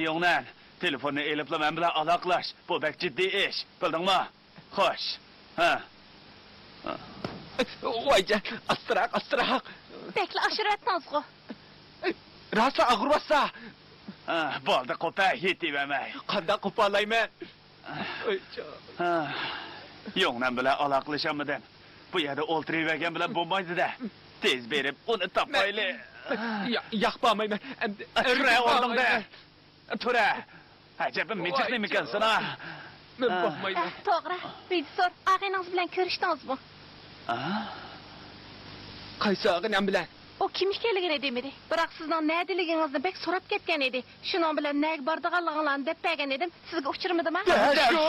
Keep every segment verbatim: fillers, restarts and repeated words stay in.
يوڭنەن، تېلېفوننى ئېلىپلا مەن بىلەن ئالاقىلەش. بۇ بەك جىددىي ئىش، بىلدىڭمۇ؟ خوش. ھە. ۋايجان، ئاستىراق، ئاستىراق. بەكلا ئاشۇرۇۋەتتىڭىزغۇ. راستلا ئاغرىۋاتسا. ھە، بولدى، قوپە، يېتىۋەرمەي. قانداق قوپالايمەن؟ ۋايجان. ھە، يوڭنەن بىلەن ئالاقىلىشالمىدىم. بۇ يەردە ئولتۇرۇۋەرگەن بىلەن بولمايدۇ-دە. تېز بېرىپ ئۇنى تاپايلى. يا-، ياق، بارمايمەن. ئەمدى تۇرە ئورنۇڭدا. تۇرە. ئەجەبمۇ مىجىق نېمىكەنسىنا. مەن باقمايمەن. ئە، توغرا. رېژىسسور، ئاغىنىڭىز بىلەن كۆرۈشتىڭىزمۇ؟ ئا؟ قايسى ئاغىنەم بىلەن؟ ئۇ كىم ئىكەنلىكىنى دېمىدى. بىراق سىزنىڭ نەدىلىكىڭىزنى بەك سوراپ كەتكەن ئىدى. شۇنىڭ بىلەن نەگە بارىدىغانلىقىڭلارنى دەپ بەرگەن ئىدىم. سىزگە ئۇچرىمىدىما؟ دەل شۇ!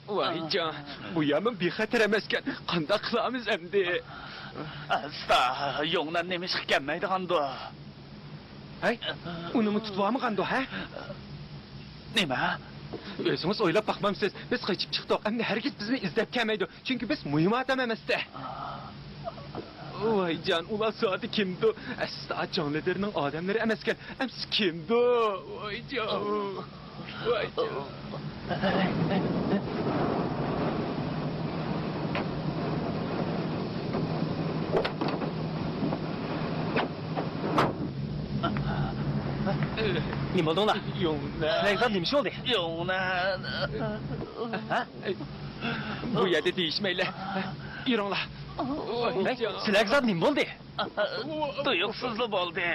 ۋايجان، بۇ يەرمۇ بىخەتەر ئەمەسكەن. قانداق قىلامىز ئەمدى؟ ئاستا، يوڭنان نېمىشقا كەلمەيدىغاندۇ؟ ھەي، ئۇنىمۇ تۇتۇۋالمىغاندۇ، ھە؟ نېمە؟ ئۆزىڭىز ئويلاپ باقمامسىز؟ بىز قېچىپ چىقتۇق، ئەمدى ھەرگىز بىزنى ئىزدەپ كەلمەيدۇ، چۈنكى بىز مۇھىم ئادەم ئەمەستە. ۋايجان، ئۇلار زادى كىمدۇ؟ ئەسلا جاڭلىدېرنىڭ ئادەملىرى ئەمەسكەن. ئەمسە كىمدۇ؟ ۋايجان. ۋايجان. نېمە بولدۇڭلار؟ يوڭنان. سىلەرگە زادى نېمە ئىش بولدى؟ يوڭنان. ھە؟ بۇ يەردە دېيىشمەيلى. يۈرۈڭلار. ھەي، سىلەرگە زادى نېمە بولدى؟ تۇيۇقسىزلا بولدى.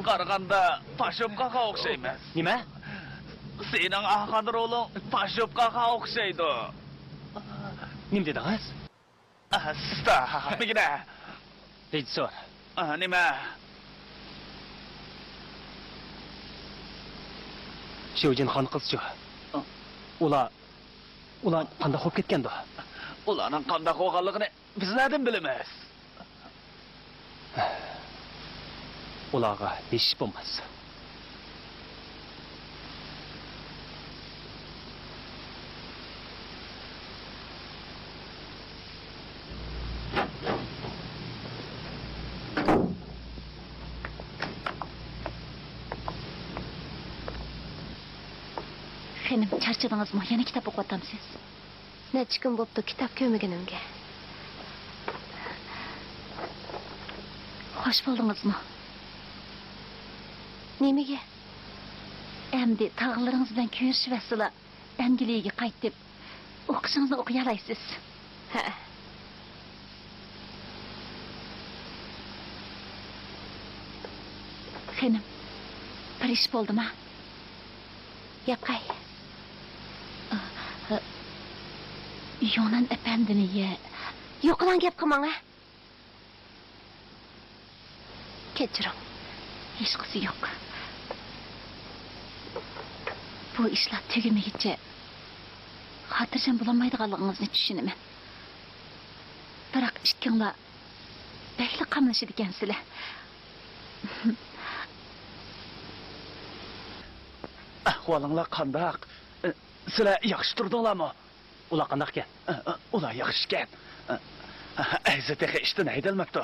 قارىغاندا پاشوپكاغا ئوخشايمىز. نېمە؟ سېنىڭ ئالغان رولۇڭ پاشوپكاغا ئوخشايدۇ. نېمە دېدىڭىز؟ ئاستا، دېگىنە. رېژىسسور. ئا، نېمە؟ شيۇجىنخان قىزچۇ؟ ئۇلار، ئۇلار قانداق بولۇپ كەتكەندۇ؟ ئۇلارنىڭ قانداق بولغانلىقىنى بىز نەدىن بىلىمىز؟ ئۇلارغا ھېچ بولماس. خېنىم، چارچىدىڭىزمۇ؟ يەنە كىتاب ئوقۇۋاتامسىز؟ نەچچە كۈن بوپتۇ كىتاب كۆرمىگىنىمگە. خوش بولدىڭىزمۇ؟ نېمىگە؟ ئەمدى تاغىلىرىڭىز بىلەن كۆرۈشۈۋەتسىلا، ئەنگلىيەگە قايتىپ، ئوقۇشىڭىزنى ئوقۇيالايسىز. ھەئە. خېنىم، بىر ئىش بولدىما؟ ياقاي. يونان ئەپەندىنى يە. يوقىلاڭ گەپ قىلماڭ، ھە؟ كەچۈرۈڭ. ھېچقىسى يوق. بۇ ئىشلار تۈگىمىگىچە خاتىرجەم بولالمايدىغانلىقىڭىزنى چۈشىنىمەن. بىراق ئىككىڭلار بەكلا قاملىشىدىكەنسىلەر. ئەھۋالىڭلار قانداق؟ سىلەر ياخشى تۇردۇڭلارمۇ؟ ئۇلار قانداقكەن؟ ئۇلار ياخشىكەن. ئەيزى تېخى ئىشتىن ھەيدەلمەپتۇ.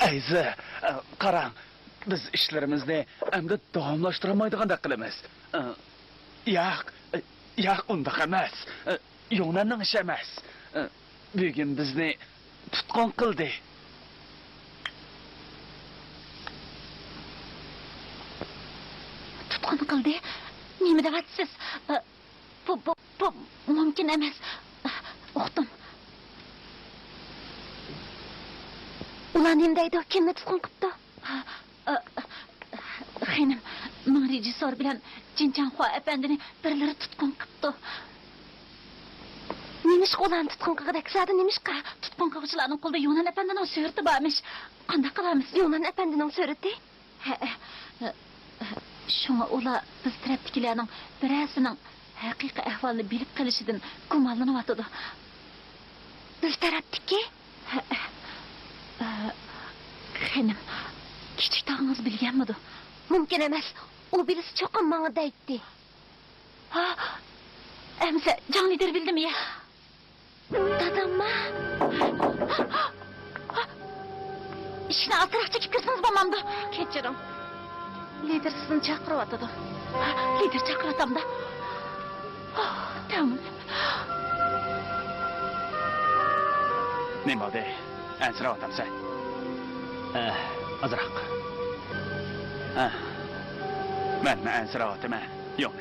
ئەيزى، قاراڭ، بىز ئىشلىرىمىزنى ئەمدى داۋاملاشتۇرالمايدىغاندەك قىلىمىز. ياق، ياق، ئۇنداق ئەمەس. يوڭناننىڭ ئىشى ئەمەس. بۈگۈن بىزنى تۇتقۇن قىلدى. تۇتقۇن قىلدى؟ نېمە دەۋاتىسىز؟ بۇ، بۇ، بۇ مۇمكىن ئەمەس. ئۇقتۇم. ئۇلار نېمە دەيدۇ؟ كىمنى تۇتقۇن قىپتۇ؟ خېنىم، مىڭ رېژىسسور بىلەن جىن چاڭخۇا ئەپەندىنى بىرلىرى تۇتقۇن قىپتۇ. نېمىشقا ئۇلارنى تۇتقۇن قىلغۇدەك؟ زادى نېمىشقا؟ تۇتقۇن قىلغۇچىلارنىڭ قولىدا يۇنان ئەپەندىنىڭ سۈرىتى بارمىش. قانداق قىلارمىز؟ يۇنان ئەپەندىنىڭ سۈرىتى؟ ھەئە. شۇڭا ئۇلار بىز تەرەپتىكىلەرنىڭ بىرەرسىنىڭ ھەقىقىي ئەھۋالنى بىلىپ قېلىشىدىن گۇمانلىنىۋاتىدۇ. بىز تەرەپتىكى؟ ھەئە. ئە، خېنىم، كىچىك تاغىڭىز بىلگەنمىدۇ؟ مۇمكىن ئەمەس. ئۇ بىلسە چوقۇم ماڭا دەيتتى. ھا، ئەمسە جاڭ لىدىر بىلدىمۇ يا؟ دادامما؟ ئىشىكنى ئازراق چېكىپ كىرسىڭىز بولمامدۇ؟ كەچۈرۈڭ. لىدىر سىزنى چاقىرىۋاتىدۇ. لىدىر چاقىرىۋاتامدا. تەڭرىم. نېمە بولدى؟ ئەنسىرەۋاتامسەن؟ ئە، ئازراق. ئە، مەنمۇ ئەنسىرەۋاتىمەن. يوق،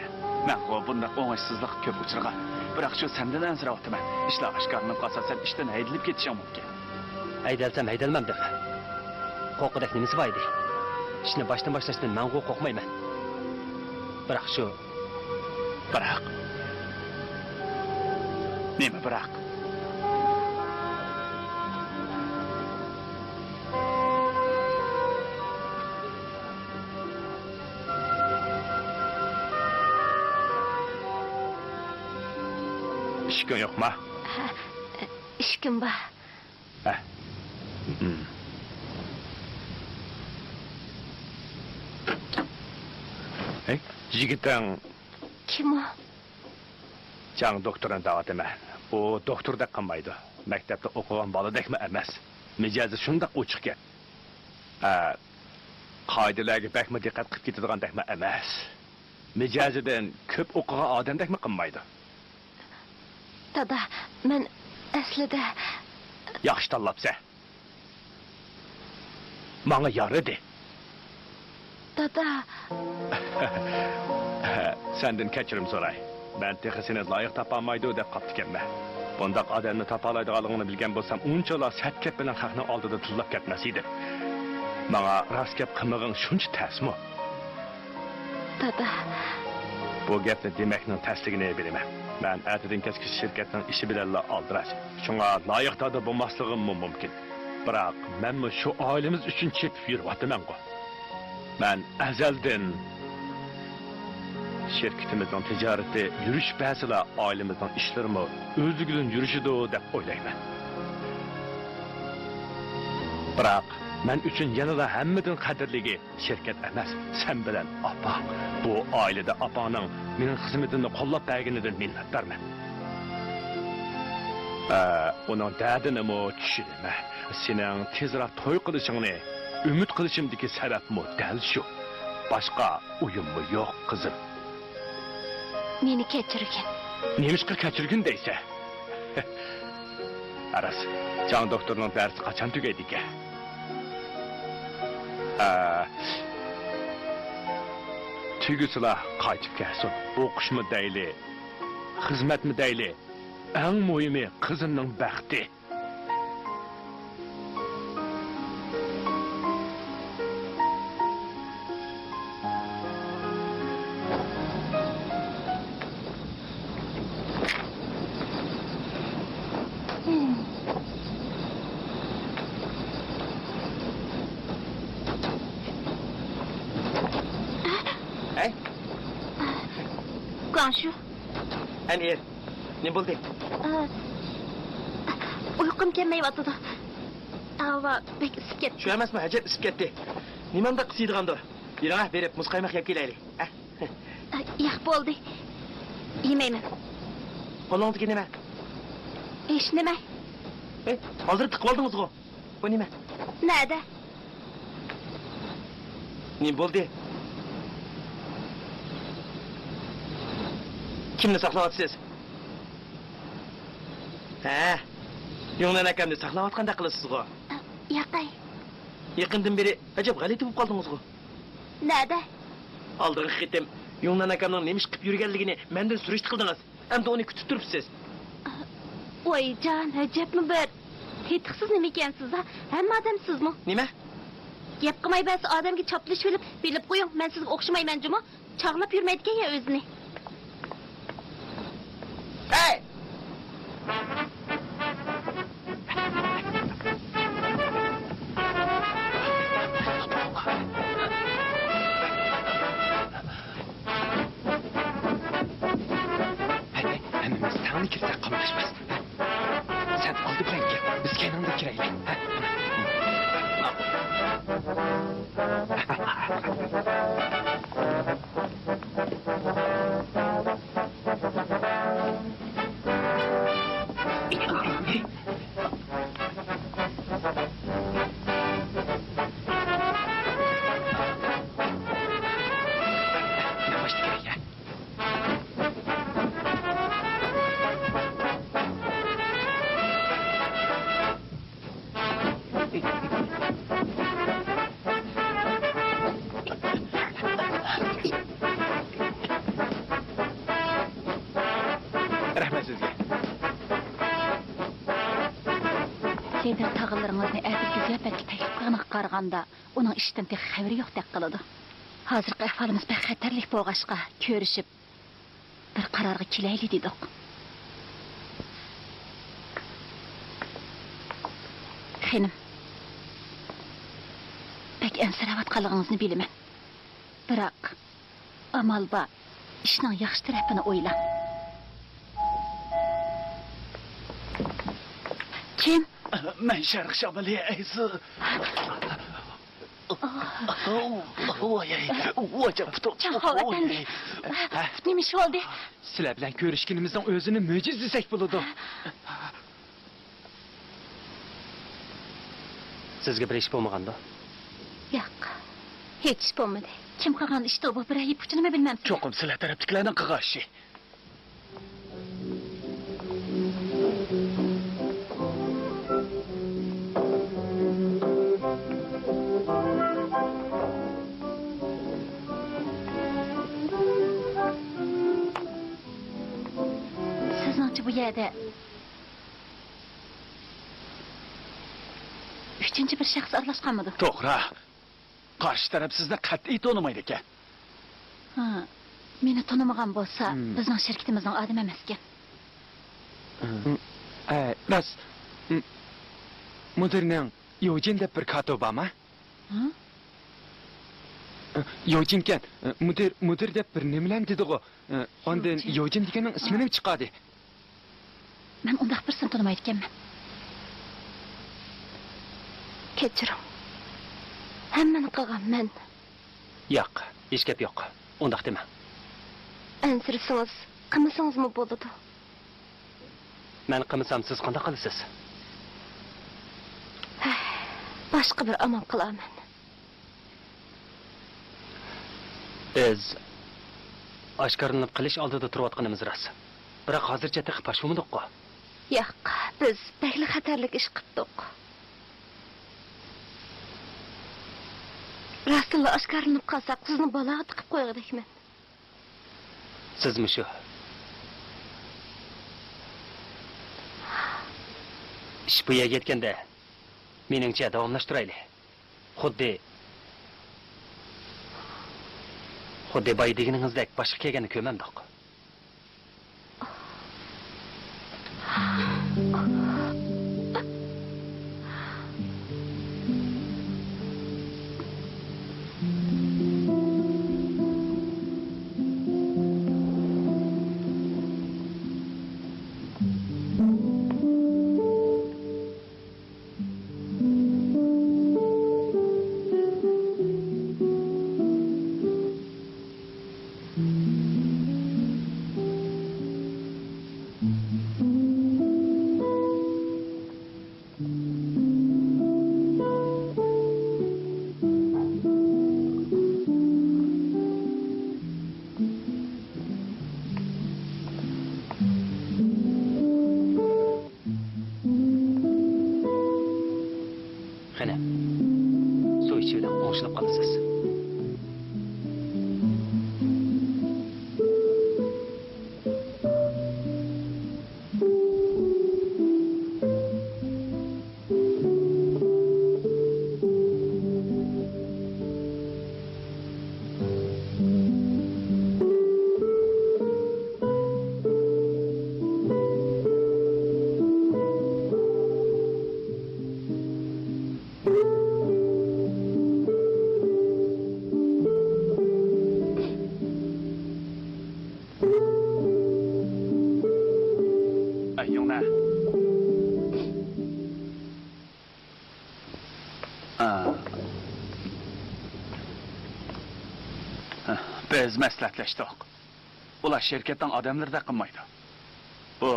مەنغۇ بۇنداق ئوڭۇشسىزلىق كۆپ ئۇچرىغان. بىراق شۇ سەندىن ئەنسىرەۋاتىمەن. ئىشلار ئاشكارىلىنىپ قالسا، سەن ئىشتىن ھەيدىلىپ كېتىشىڭ مۇمكىن. ھەيدەلسەم ھەيدەلمەم تېخى. قورققۇدەك نېمىسى بار ئىدى؟ ئىشنى باشتىن باشلاشتىن مەنغۇ قورقمايمەن. بىراق شۇ. بىراق؟ نېمە بىراق؟ ئىشىكىڭ يوقما؟ ھە، ئىشىكىم بار. ھە. ھىم. ھەي، يىگىتىڭ. كىم ئۇ؟ جاڭ دوكتورنى دەۋاتىمەن. ئۇ دوكتوردەك قىلمايدۇ. مەكتەپتە ئوقۇغان بالىدەكمۇ ئەمەس. مىجەزى شۇنداق ئوچۇق گەپ. ھە، قائىدىلەرگە بەكمۇ دىققەت قىلىپ كېتىدىغاندەكمۇ ئەمەس. مىجەزىدىن كۆپ ئوقۇغان ئادەمدەكمۇ قىلمايدۇ. دادا، مەن ئەسلىدە. ياخشى تاللاپسەن. ماڭا يارىدى. دادا. سەندىن كەچۈرۈم سوراي. مەن تېخى سېنى لايىق تاپالمايدۇ دەپ قاپتىكەنمەن. بۇنداق ئادەمنى تاپالايدىغانلىقىڭنى بىلگەن بولسام، ئۇنچىۋالا سەت گەپ بىلەن خەقنىڭ ئالدىدا تىللاپ كەتمەس ئىدىم. ماڭا راست گەپ قىلمىغىن شۇنچە تەسمۇ؟ دادا. بۇ گەپنى دېمەكنىڭ تەسلىكىنى بىلىمەن. مەن ئەتىدىن كەچكىچە شىركەتنىڭ ئىشى بىلەنلا ئالدىراش. شۇڭا لايىق دادا بولماسلىقىممۇ مۇمكىن. بىراق مەنمۇ شۇ ئائىلىمىز ئۈچۈن چېپىپ يۈرۈۋاتىمەنغۇ. مەن ئەزەلدىن شىركىتىمىزنىڭ تىجارىتى يۈرۈشۈپ بەرسىلا، ئائىلىمىزنىڭ ئىشلىرىمۇ ئۆزلۈكىدىن يۈرۈشىدۇ دەپ ئويلايمەن. بىراق مەن ئۈچۈن يەنىلا ھەممىدىن قەدىرلىكى شىركەت ئەمەس، سەن بىلەن ئاپاڭ. بۇ ئائىلىدە ئاپاڭنىڭ مېنىڭ خىزمىتىمنى قوللاپ بەرگىنىدىن مىننەتدارمەن. ئە، ئۇنىڭ دەردىنىمۇ چۈشىنىمەن. سېنىڭ تېزراق توي قىلىشىڭنى ئۈمىد قىلىشىمدىكى سەۋەبمۇ دەل شۇ. باشقا ئويۇممۇ يوق، قىزىم. مېنى كەچۈرگىن. نېمىشقا كەچۈرگىن دەيسەن؟ راست، جاڭ دوكتورنىڭ دەرسى قاچان تۈگەيدىكەن؟ ئا، تۈگىسىلا قايتىپ كەلسۇن. ئوقۇشمۇ دەيلى، خىزمەتمۇ دەيلى، ئەڭ مۇھىمى قىزىمنىڭ بەختى. ھەي! گۇاڭشۇ. ئەمىر، نېمە بولدى؟ ئۇيقۇم كەلمەيۋاتىدۇ. ھاۋا بەك ئىسسىپ كەتتى. شۇ ئەمەسمۇ، ئەجەب ئىسسىپ كەتتى. نېمانداق ئىسسىيدىغاندۇ؟ يۈرۈڭە، بېرىپ مۇز قايماق يەپ كېلەيلى. ھە؟ ئە، ياق، بولدى. يېمەيمەن. قولىڭىزدىكى نېمە؟ ھېچنېمە. ئەي، ھازىر تىقىۋالدىڭىزغۇ. بۇ نېمە؟ نەدە؟ نېمە بولدى؟ كىمنى ساقلاۋاتىسىز؟ ھە؟ يۇڭنەن ئاكامنى ساقلاۋاتقاندەك قىلىسىزغۇ. ئە، ياقەي. يېقىندىن بېرى ئەجەب غەلىتە بولۇپ قالدىڭىزغۇ. نەدە؟ ئالدىنقى قېتىم يۇڭنەن ئاكامنىڭ نېمە ئىش قىلىپ يۈرگەنلىكىنى مەندىن سۈرۈشتە قىلدىڭىز. ئەمدى ئۇنى كۈتۈپ تۇرۇپسىز. ۋايجان، ئەجەبمۇ بىر تېتىقسىز نېمە ئىكەنسىز ھە؟ ھەممە ئادەم سىزمۇ؟ نېمە؟ گەپ قىلماي بەرسە ئادەمگە چاپلىشىۋېلىپ، بىلىپ قويۇڭ، مەن سىزگە ئوخشىمايمەن جۇمۇ. چاغلاپ يۈرمەيدىكەن يا ئۆزىنى. ھەي! ھەي، ھەي، ھەممىمىز تەڭلا كىرسەك قاملاشماس. ھە؟ سەن ئالدى بىلەن كىر، بىز كەينىڭدىن كىرەيلى. ھە؟ بالىلىرىڭىزنى ئەتىكى زىياپەتكە تەكلىپ قىلغىنىغا قارىغاندا، ئۇنىڭ ئىشتىن تېخى خەۋىرى يوقتەك قىلىدۇ. ھازىرقى ئەھۋالىمىز بەك خەتەرلىك بولغاچقا، كۆرۈشۈپ، بىر قارارغا كېلەيلى دېدۇق. خېنىم، بەك ئەنسىرەۋاتقانلىقىڭىزنى بىلىمەن. بىراق، ئامال بار، ئىشنىڭ ياخشى تەرىپىنى ئويلاڭ. كىم؟ مەن شەرق شامىلى ئەيسى. ۋاي، ۋاي، ۋاي، جان پۇتۇم. چاڭخاۋ ئەپەندى، ھە؟ پۇتنى نېمە ئىش بولدى؟ سىلەر بىلەن كۆرۈشكىنىمىزنىڭ ئۆزىنى مۆجىزە دېسەك بولىدۇ. سىزگە بىر ئىش بولمىغاندۇ؟ ياق، ھېچ ئىش بولمىدى. كىم قىلغان ئىشتۇ بۇ؟ بىرەر يىپ ئۇچىنىمۇ بىلمەمسىز؟ چوقۇم سىلەر تەرەپتىكىلەرنىڭ قىلغان ئىشى. سىزنىڭچە بۇ يەردە ئۈچىنچى بىر شەخس ئارىلاشقانمىدۇ؟ توغرا. قارشى تەرەپ سىزنى قەتئىي تونۇمايدىكەن. ھا، مېنى تونۇمىغان بولسا، مم. بىزنىڭ شىركىتىمىزنىڭ ئادىمى ئەمەسكەن. ھە، راست. م-، مۇدىرنىڭ يوجىن دەپ بىر كاتىپى بارما؟ ھا؟ يوجىنكەن. مۇدىر، مۇدىر دەپ بىر نېمىلەرنى دېدىغۇ. ئاندىن يوجىن. يوجىن دېگەننىڭ ئىسمىنى چىقاردى. مەن ئۇنداق بىرسىنى تونۇمايدىكەنمەن. كەچۈرۈڭ. ھەممىنى قىلغان مەن. ياق، ھېچ گەپ يوق. ئۇنداق دېمە. ئەنسىرىسىڭىز، قىلمىسىڭىزمۇ بولىدۇ. مەن قىلمىسام، سىز قانداق قىلىسىز؟ ھەي، باشقا بىر ئامال قىلارمەن. بىز ئاشكارىلىنىپ قېلىش ئالدىدا تۇرۇۋاتقىنىمىز راست. بىراق ھازىرچە تېخى پاش بولمىدۇققۇ؟ ياق، بىز بەكلا خەتەرلىك ئىش قىپتۇق. راستتىنلا ئاشكارىلىنىپ قالساق، سىزنى بالاغا تىقىپ قويغۇدەكمەن. سىزمۇ شۇ. ئىش بۇ يەرگە يەتكەندە، مېنىڭچە داۋاملاشتۇرايلى. خۇددى، خۇددى بايا دېگىنىڭىزدەك باشقا كەلگەننى كۆرمەمدۇق. قېنى، سۇ ئىچىۋېلىڭ، ئوڭشىلىپ قالىسىز. ئەي، يۇڭنە. ئا. بىز مەسلىھەتلەشتۇق. ئۇلار شىركەتنىڭ ئادەملىرىدەك قىلمايدۇ. بۇ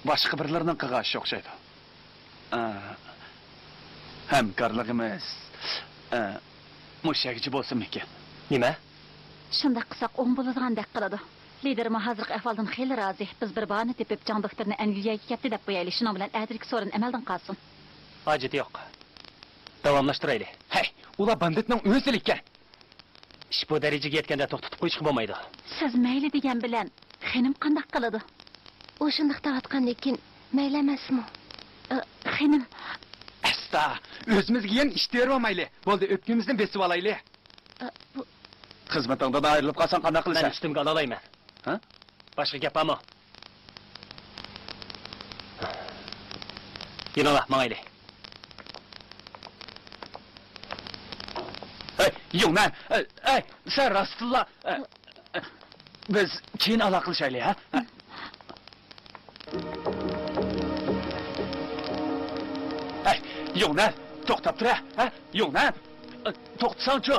باشقا بىرلىرىنىڭ قىلغان ئىشى ئوخشايدۇ. ئا، ھەمكارلىقىمىز، ئا، مۇشۇ يەرگىچە بولسۇنمىكىن؟ نېمە؟ شۇنداق قىلساق ئوڭ بولىدىغاندەك قىلىدۇ. لىدىرمۇ ھازىرقى ئەھۋالدىن خېلى رازى. بىز بىر باھانە تېپىپ، جاڭ دوكتورنى ئەنگلىيەگە كەتتى دەپ قويايلى. شۇنىڭ بىلەن ئەتىدىكى سورۇن ئەمەلدىن قالسۇن. ھاجىتى يوق. داۋاملاشتۇرايلى. ھەي، ئۇلار باندىتنىڭ ئۆزىلىكەن. ئىش بۇ دەرىجىگە يەتكەندە توختىتىپ قويۇشقا بولمايدۇ. سىز مەيلى دېگەن بىلەن، خېنىم قانداق قىلىدۇ؟ ئۇ شۇنداق دەۋاتقاندىكىن، مەيلى ئەمەسمۇ؟ ئە، خېنىم، ئوتتا. ئۆزىمىزگە يەنە ئىش تېرىۋالمايلى. بولدى، ئۆپكىمىزنى بېسىۋالايلى. ئە، بۇ خىزمىتىڭدىن ئايرىلىپ قالساڭ قانداق قىلىسەن؟ مەن ئۈستۈمگە ئالالايمەن. ھە؟ باشقا گەپ بارمۇ؟ يېنىڭلار، ماڭايلى. ھەي، يۇڭنەن! ئەي، ئەي، سەن راستتىنلا، ئە، ئە، بىز كېيىن ئالاقىلىشايلى، ھە؟ ھە؟ ئەي، يۇڭنەن، توختاپ تۇر، ھە؟ يۇڭنەن، توختىساڭچۇ!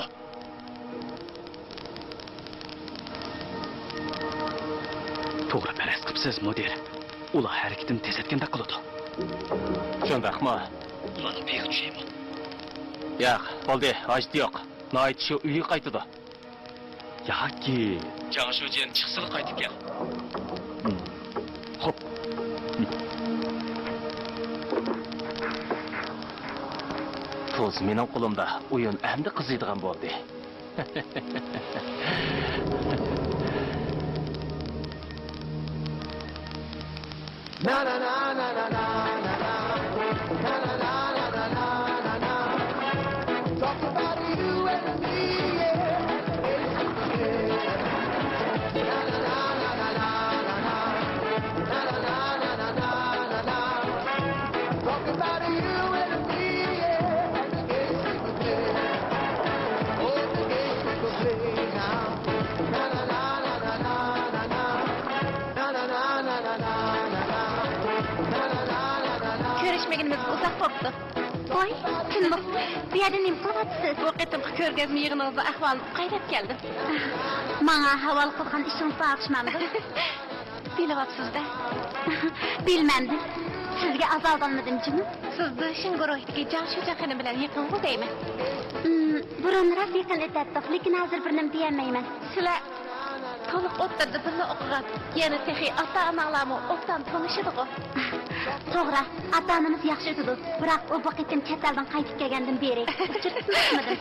توغرا پەرەز قىپسىز، مۇدىر. ئۇلار ھەرىكىتىنى تېزلەتكەندەك قىلىدۇ. شۇنداقمۇ؟ ئۇلارنىڭ پېيىغا چۈشەيمۇ؟ ياق، بولدى، ھاجىتى يوق. ناھايىتى شۇ ئۆيگە قايتىدۇ. ياكى جاڭ شۇجيەن چىقسىلا قايتىپ كەل. خوپ. تۇز مېنىڭ قولۇمدا، ئويۇن ئەمدى قىزىيدىغان بولدى. كۆرۈشمىگىنىمىزگە ئۇزاق بوپتۇ. ۋاي، تىنمۇ، بۇ يەردە نېمە قىلىۋاتىسىز؟ بۇ قېتىمقى كۆرگەزمە يىغىنىڭىزدا ئەھۋالنى ئۇقاي دەپ كەلدىم. ماڭا ھاۋالە قىلغان ئىشىڭىزغا ئوخشىمامدۇ؟ بىلىۋاپسىز-دە. بىلمەمدىم. سىزگە ئازالدانمىدىم جۇمۇ. سىز دېشىڭ گۇرۇھىدىكى جاڭ شۇجيەن خېنىم بىلەن يېقىنغۇ دەيمەن. ئىم، بۇرۇنراق يېقىن ئۆتەتتۇق، لېكىن ھازىر بىر نېمە دېيەلمەيمەن. سىلەر تولۇق ئوتتۇرىدا بىللە ئوقۇغان، يەنە تېخى ئاتا-ئاناڭلارمۇ ئوبدان تونۇشىدىغۇ؟ توغرا، ئاتا-ئانىمىز ياخشى ئۆتىدۇ، بىراق ئۇ بۇ قېتىم چەت ئەلدىن قايتىپ كەلگەندىن بېرى ئۇچرىتىپ بېقمىدىم.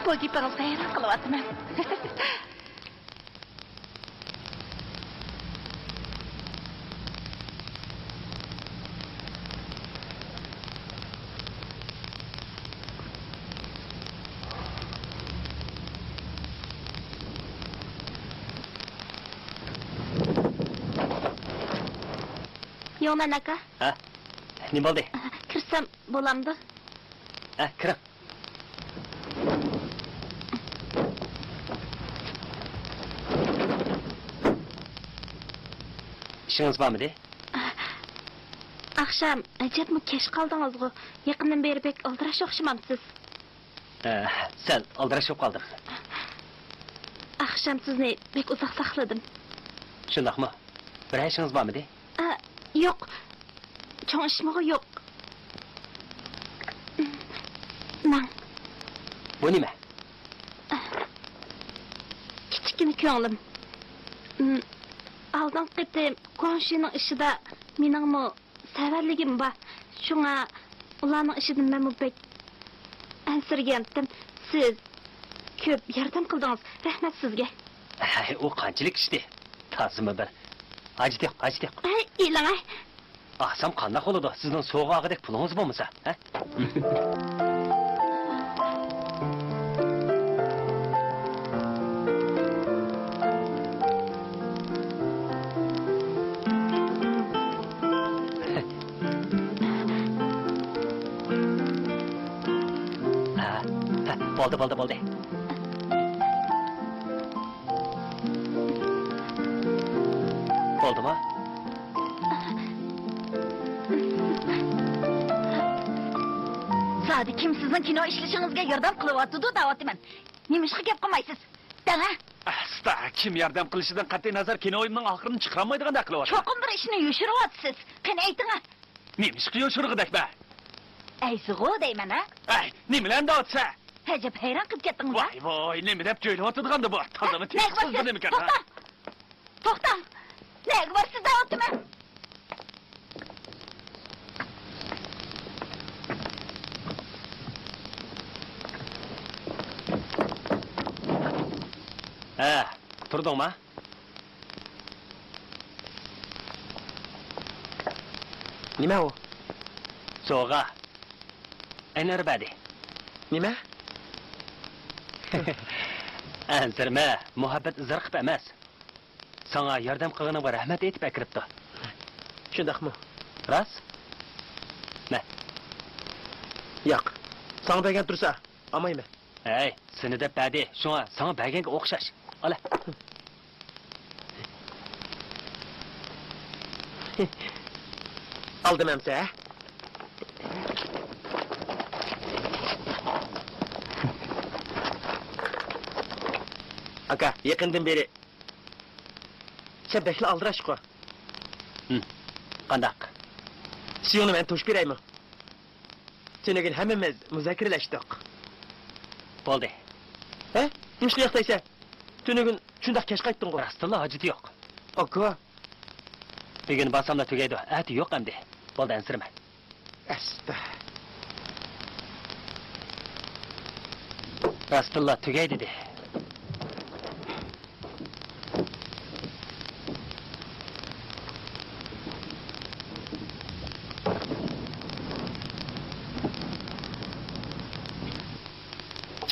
بۇ گېپىڭىزگە ھەيران قېلىۋاتىمەن. يوڭنەن ئاكا. ھە؟ نېمە بولدى؟ كىرسەم بولامدۇ؟ ھە، كىرىڭ. ئىشىڭىز بارمىدى؟ ئاخشام ئەجەبمۇ كەچ قالدىڭىزغۇ. يېقىندىن بېرى بەك ئالدىراش ئوخشىمامسىز؟ ئە، سەل ئالدىراش بولۇپ قالدىم. ئاخشام سىزنى بەك ئۇزاق ساقلىدىم. شۇنداقمۇ؟ بىرەر ئىشىڭىز بارمىدى؟ ئە، يوق. چوڭ ئىشمۇغۇ يوق. ماڭ. بۇ نېمە؟ كىچىككىنە كۆڭلۈم. ئالدىنقى قېتىم كوڭشىنىڭ ئىشىدا مېنىڭمۇ سەۋەنلىكىم بار. شۇڭا ئۇلارنىڭ ئىشىدىن مەنمۇ بەك ئەنسىرىگەنتىم. سىز كۆپ ياردەم قىلدىڭىز. رەھمەت سىزگە. ھەي، ئۇ قانچىلىك ئىشتى؟ تازىمۇ بىر. ھاجىتى يوق، ھاجىتى يوق. ھەي، ئېلىڭ ھەي. ئالسام قانداق بولىدۇ؟ سىزنىڭ سوۋغا ئالغۇدەك پۇلىڭىز بولمىسا، ھە؟ ھە، ھە، بولدى، بولدى، بولدى. بولدىمۇ؟ زادى كىم سىزنىڭ كىنو ئىشلىشىڭىزگە ياردەم قىلىۋاتىدۇ دەۋاتىمەن. نېمىشقا گەپ قىلمايسىز؟ دەڭە. ئەستا، كىم ياردەم قىلىشىدىن قەتئىي نەزەر، كىنويۇمنىڭ ئاخىرىنى چىقىرالمايدىغاندەك قىلىۋاتىمەن. چوقۇم بىر ئىشنى يوشۇرۇۋاتىسىز. قېنى ئېيتىڭە. نېمىشقا يوشۇرغۇدەكمەن؟ ئەيسىغۇ دەيمەن ھە. ئەي، نېمىلەرنى دەۋاتىسەن؟ ئەجەب ھەيران قېلىپ كەتتىڭىز ھە؟ ۋاي ۋاي، نېمە دەپ جۆيلۈۋاتىدىغاندۇ بۇ؟ تازىمۇ تېز قىزدى نېمىكەن ھە؟ توختاڭ! توختاڭ! نەگە بارىسىز دەۋاتىمەن! ھە، تۇردۇڭما؟ نېمە ئۇ؟ سوۋغا. ئەنۋەر بەردى. نېمە؟ ئەنسىرىمە، مۇھەببەت زىرقىپ ئەمەس. ساڭا ياردەم قىلغىنىڭغا رەھمەت ئېيتىپ ئەكىرىپتۇ. شۇنداقمۇ؟ راست؟ مە. ياق. ساڭا بەرگەن تۇرسا، ئالمايمەن. ھەي، سېنى دەپ بەردى، شۇڭا ساڭا بەرگەنگە ئوخشاش. ئالا. ئالدىم ئەمسە، ھە؟ ئاكا، يېقىندىن بېرى سەن بەكلا ئالدىراشقۇ. ھىم، قانداق؟ سۈيۈڭنى مەن توشۇپ بېرەيمۇ؟ تۈنۈگۈن ھەممىمىز مۇزاكىرىلەشتۇق. بولدى. ھە؟ نېمىشقا ياق دەيسەن؟ تۈنۈگۈن شۇنداق كەچ قايتتىڭغۇ. راستتىنلا ھاجىتى يوق. ئاكا. بۈگۈن بارساملا تۈگەيدۇ، ئەتە يوق ئەمدى. بولدى، ئەنسىرىمە. ئەستا. راستتىنلا تۈگەي دېدى.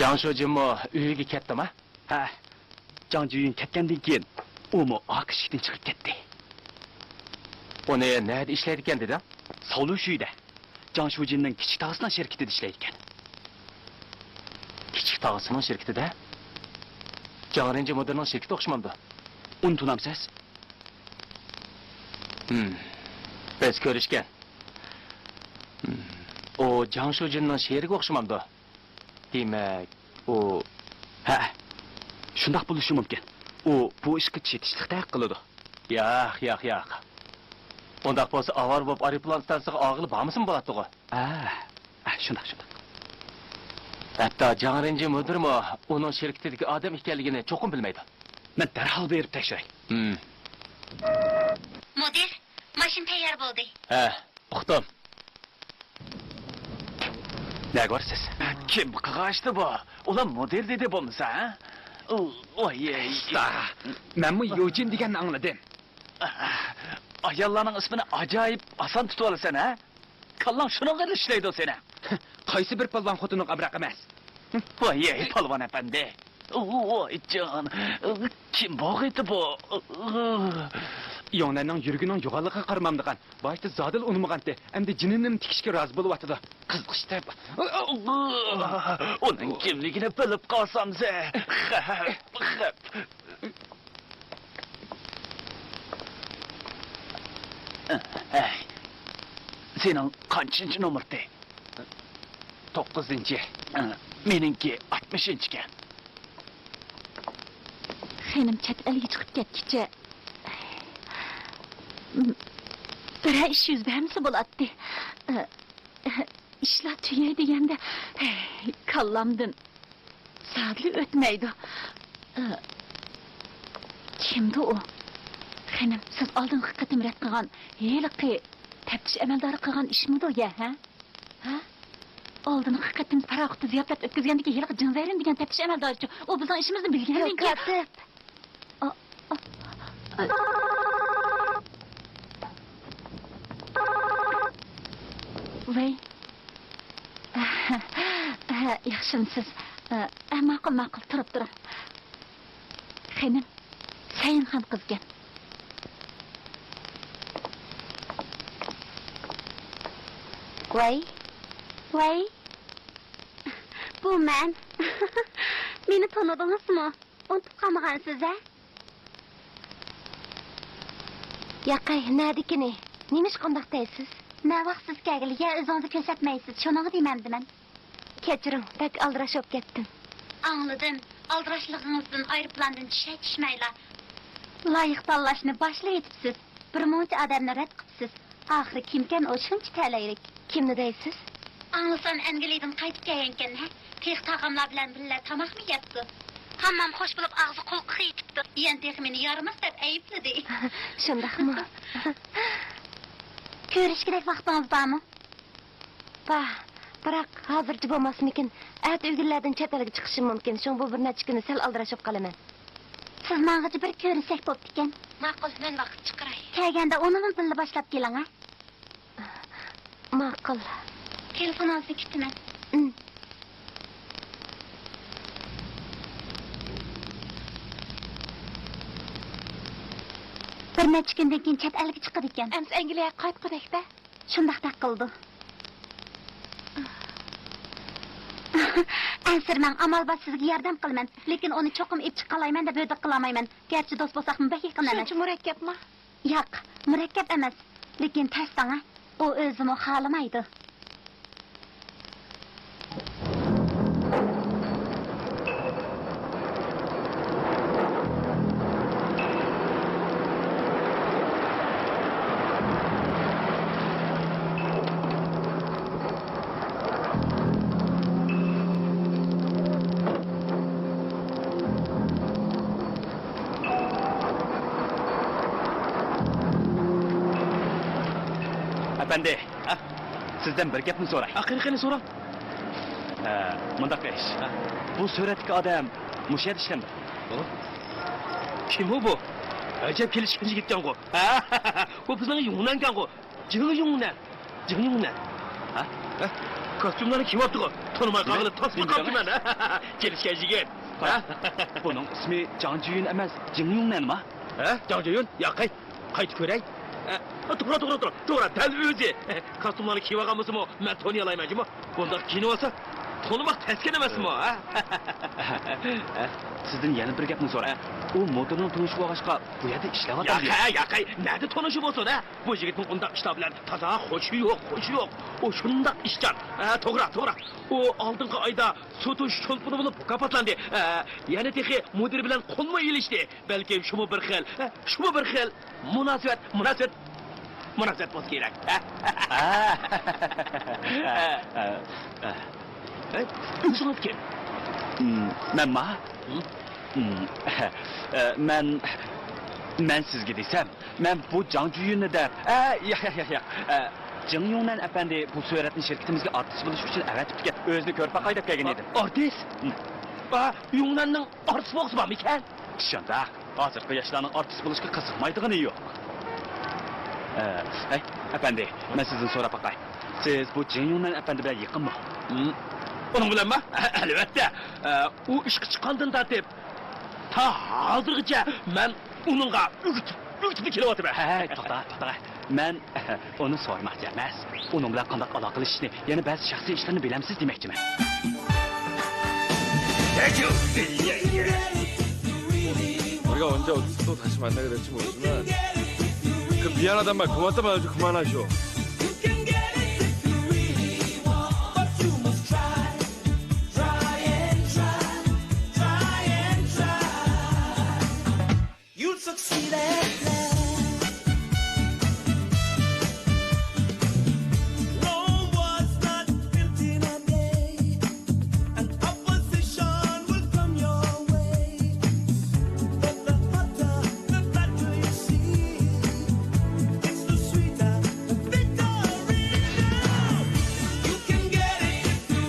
جاڭ شۇجىنمۇ ئۆيىگە كەتتىما؟ ھە، جاڭ جۈيۈن كەتكەندىن كېيىن ئۇمۇ ئارقا ئىشىكتىن چىقىپ كەتتى. ئۇنى نەدە ئىشلەيدىكەن دېدىڭ؟ ساۋلۇشۈيدە. جاڭ شۇجىننىڭ كىچىك تاغىسىنىڭ شىركىتىدە ئىشلەيدىكەن. كىچىك تاغىسىنىڭ شىركىتىدە؟ جاڭ رېنجى مۇدىرنىڭ شىركىتى ئوخشىمامدۇ؟ ئۇنى تونامسىز؟ ھىم. بىز كۆرۈشكەن. ھىم. ئۇ جاڭ شۇجىننىڭ شېرىكى ئوخشىمامدۇ؟ دېمەك، ئۇ. ھە، شۇنداق بولۇشى مۇمكىن. ئۇ بۇ ئىشقا چېتىشلىقتەك قىلىدۇ. ياق، ياق، ياق. ئۇنداق بولسا ئاۋارە بولۇپ ئايروپىلان ئىستانسىسىغا ئاغىلى بارمىسىمۇ بولاتتىغۇ؟ ھە، ھە، شۇنداق، شۇنداق. ھەتتا جاڭ رېنجى مۇدىرمۇ ئۇنىڭ شىركىتىدىكى ئادەم ئىكەنلىكىنى چوقۇم بىلمەيدۇ. مەن دەرھال بېرىپ تەكشۈرەي. ھىم. مۇدىر، ماشىنا تەييار بولدى. ھە، ئۇقتۇم. نەگە بارىسىز؟ كىم قىلغاچتى بۇ؟ ئۇلار مۇدىر دېدى بولمىسا، ھە؟ ۋاي. ئەستا، مەنمۇ يۇجىن دېگەننى ئاڭلىدىم. ئاياللارنىڭ ئىسمىنى ئاجايىپ ئاسان تۇتۇۋالىسەن، ھە؟ كاللاڭ شۇنىڭغىلا ئىشلەيدۇ سېنىڭ. قايسى بىر پالۋان خوتۇننىڭ ئامراق ئەمەس؟ ۋاي، پالۋان ئەپەندى. ۋايجان، كىم بولغىيتى بۇ؟ يوڭنەننىڭ يۈرىكىنىڭ يوغانلىقىغا قارىمامدىغان، بايىتا زادىلا ئۇنىمىغانتى، ئەمدى جېنىنىمۇ تىكىشكە رازى بولۇۋاتىدۇ. قىزىقىشتىپ. ئۇنىڭ كىملىكىنى بىلىپ قالسامزە. خەپ، خەپ. ھەي، سېنىڭ قانچىنچى نومۇرتى؟ توققۇزىنچى. مېنىڭكى ئاتمىشىنچىكەن. خېنىم چەت ئەلگە چىقىپ كەتكىچە بىرەر ئىش يۈز بەرمىسە بولاتتى. ئىشلار تۈگەي دېگەندە كاللامدىن زادىلا ئۆتمەيدۇ. كىمدۇ ئۇ؟ خېنىم، سىز ئالدىنقى قېتىم رەت قىلغان ھېلىقى تەپتىش ئەمەلدارى قىلغان ئىشمىدۇ يە، ھە؟ ھە؟ ئالدىنقى قېتىم پاراخوتتا زىياپەت ئۆتكۈزگەندىكى ھېلىقى جىڭزەيرىن دېگەن تەپتىش ئەمەلدارىچۇ؟ ئۇ بىزنىڭ ئىشىمىزنى بىلگەندىن كېيىن. ياق، كاتىپ. ئا، ئا، ئا. ۋەي. ياخشىمۇسىز؟ ئە، ماقۇل، ماقۇل، تۇرۇپ تۇرۇڭ. خېنىم، سەيىنخان قىزكەن. ۋاي، ۋاي. بۇ مەن. مېنى تونۇدىڭىزمۇ؟ ئۇنتۇپ قالمىغانسىز ھە؟ ياقەي، نەدىكىنى؟ نېمىشقا ئۇنداق دەيسىز؟ نەۋاق سىز كەلگىلى يا ئۆزىڭىزنى كۆرسەتمەيسىز، شۇنىڭغا دېمەمدىمەن. كەچۈرۈڭ، بەك ئالدىراش بولۇپ كەتتىم. ئاڭلىدىم، ئالدىراشلىقىڭىزدىن ئايروپىلاندىن چۈشەر چۈشمەيلا لايىق تاللاشنى باشلىۋېتىپسىز. بىر مۇنچە ئادەمنى رەت قىپسىز. ئاخىرى كىمكەن ئۇ شۇنچە تەلەيلىك؟ كىمنى دەيسىز؟ ئاڭلىسام ئەنگلىيەدىن قايتىپ كەلگەنكەن ھە؟ تېخى تاغاملار بىلەن بىللە تاماقمۇ يەپتۇ. ھاممام خوش بولۇپ ئاغزى قۇلىقىغا يېتىپتۇ. يەنە تېخى مېنى يارىماس دەپ ئەيىبلىدى. شۇنداقمۇ؟ كۆرۈشكۈدەك ۋاقتىڭىز بارمۇ؟ بار، بىراق ھازىرچە بولماسمىكىن، ئەتە ئۆگۈنلەردىن چەت ئەلگە چىقىشىم مۇمكىن، شۇڭا بۇ بىر نەچچە كۈنى سەل ئالدىراش بولۇپ قالىمەن. سىز ماڭغىچە بىر كۆرۈشسەك بوپتىكەن. ماقۇل، مەن ۋاقىت چىقىراي. كەلگەندە ئۇنىمۇ بىللە باشلاپ كېلىڭ ھە. ماقۇل. تېلېفونىڭىزنى كۈتىمەن. بىر نەچچە كۈندىن كېيىن چەت ئەلگە چىقىدىكەن. ئەمىسە ئەنگلىيەگە قايتقۇدەكتە؟ شۇنداقتەك قىلىدۇ. ئەنسىرىمەڭ، ئامال بار سىزگە ياردەم قىلىمەن. لېكىن ئۇنى چوقۇم ئېلىپ چىقالايمەن دەپ ھۆددە قىلالمايمەن. گەرچە دوست بولساقمۇ، بەك يېقىن ئەمەس. شۇنچە مۇرەككەپمۇ؟ ياق، مۇرەككەپ ئەمەس. لېكىن تەستاڭا، ئۇ ئۆزىمۇ خالىمايدۇ. ئەپەندى، ھە؟ سىزدىن بىر گەپنى سوراي. ھە، قېنى، قېنى، سوراڭ. ھە، مۇنداق ئىش. ھە. بۇ سۈرەتتىكى ئادەم مۇشۇ يەردە ئىشلەمدۇ؟ ھە؟ كىم ئۇ بۇ؟ ئەجەب كېلىشكەن يىگىتكەنغۇ. ھە، بۇ بىزنىڭ يۇڭنەنكەنغۇ. جىڭ يۇڭنەن. جىڭ يۇڭنەن. ھە؟ ھە؟ كاستيۇملارنى كىيىۋاپتىغۇ. تونۇماي قالغىلى تاسلا قاپتىمەن. كېلىشكەن يىگىت. ھە؟ بۇنىڭ ئىسمى جاڭ جيۇن ئەمەس، جىڭ يۇڭنەنما؟ ھە؟ جاڭ جيۇن؟ ياقەي. قايتا كۆرەي. ھە، توغرا، توغرا، توغرا، توغرا، دەل ئۆزى. كاستيۇملارنى كىيىۋالغانمىسىمۇ، مەن تونۇيالايمەن جۇمۇ. بۇنداق كىيىنىۋالسا، تونۇماق تەسكەن ئەمەسمۇ، ھە؟ سىزدىن يەنە بىر گەپنى سوراي. ئۇ مۇدىرنىڭ تونۇشى بولغاچقا، بۇ يەردە ئىشلەۋاتامدۇ؟ ياقەي، ياقەي، نەدە تونۇشى بولسۇن، ھە؟ بۇ يىگىتنىڭ ئۇنداق ئىشلار بىلەن تازا خۇشى يوق، خۇشى يوق. ئۇ شۇنداق ئىشچان. ھە، توغرا، توغرا. ئۇ ئالدىنقى ئايدا سۇتۇش چولپىنى بولۇپ مۇكاپاتلاندى. ھە، يەنە تېخى مۇدىر بىلەن قولمۇ ئېلىشتى. بەلكىم شۇمۇ بىر خىل، ھە، شۇمۇ بىر خىل مۇناسىۋەت، مۇناسىۋەت، مۇناسىۋەت بولسا كېرەك. ھە؟ ھە. ھە. ھە. ئۆزىڭىز كىم؟ مەنما؟ مەن، مەن سىزگە دېسەم، مەن بۇ جاڭ جيۇننى دەپ، ئە، ياق، ياق، ياق، ياق. ئە، جىڭ يۇڭنەن ئەپەندى بۇ سۈرەتنى شىركىتىمىزگە ئارتىس بولۇش ئۈچۈن ئەۋەتىپتىكەن. ئۆزىنى كۆرۈپ باقاي دەپ كەلگەن ئىدىم. ئارتىس؟ ھە. ئا، يۇڭنەننىڭ ئارتىس بولغۇسى بارمىكەن؟ شۇنداق. ھازىرقى ياشلارنىڭ ئارتىس بولۇشقا قىزىقمايدىغىنى يوق. ئە، ھەي، ئەپەندى، مەن سىزدىن سوراپ باقاي. سىز بۇ جىڭ يۇڭنەن ئەپەندى بىلەن يېقىنمۇ؟ ھىم، ئۇنىڭ بىلەنمۇ؟ ئەلۋەتتە. ئە، ئۇ ئىشقا چىققاندىن تارتىپ تا ھازىرغىچە مەن ئۇنىڭغا ئۆگىتىپ، ئۆگىتىپلا كېلىۋاتىمەن. ھەي، توختا، توختا. مەن ئۇنى سورىماقچى ئەمەس. ئۇنىڭ بىلەن قانداق ئالاقىلىشىشنى، يەنە بەزى شەخسىي ئىشلارنى بىلەمسىز دېمەكچىمەن. 우리가 언제 어디서 또 다시 만나게 될지 모르지만 그 미안하단 말 그만 좀 하죠. 그만하죠. You'll succeed at last. Rome was not built in a day, and opposition will come your way. But the hotter the battle you see, it's the sweeter the victory. Now you can get it if you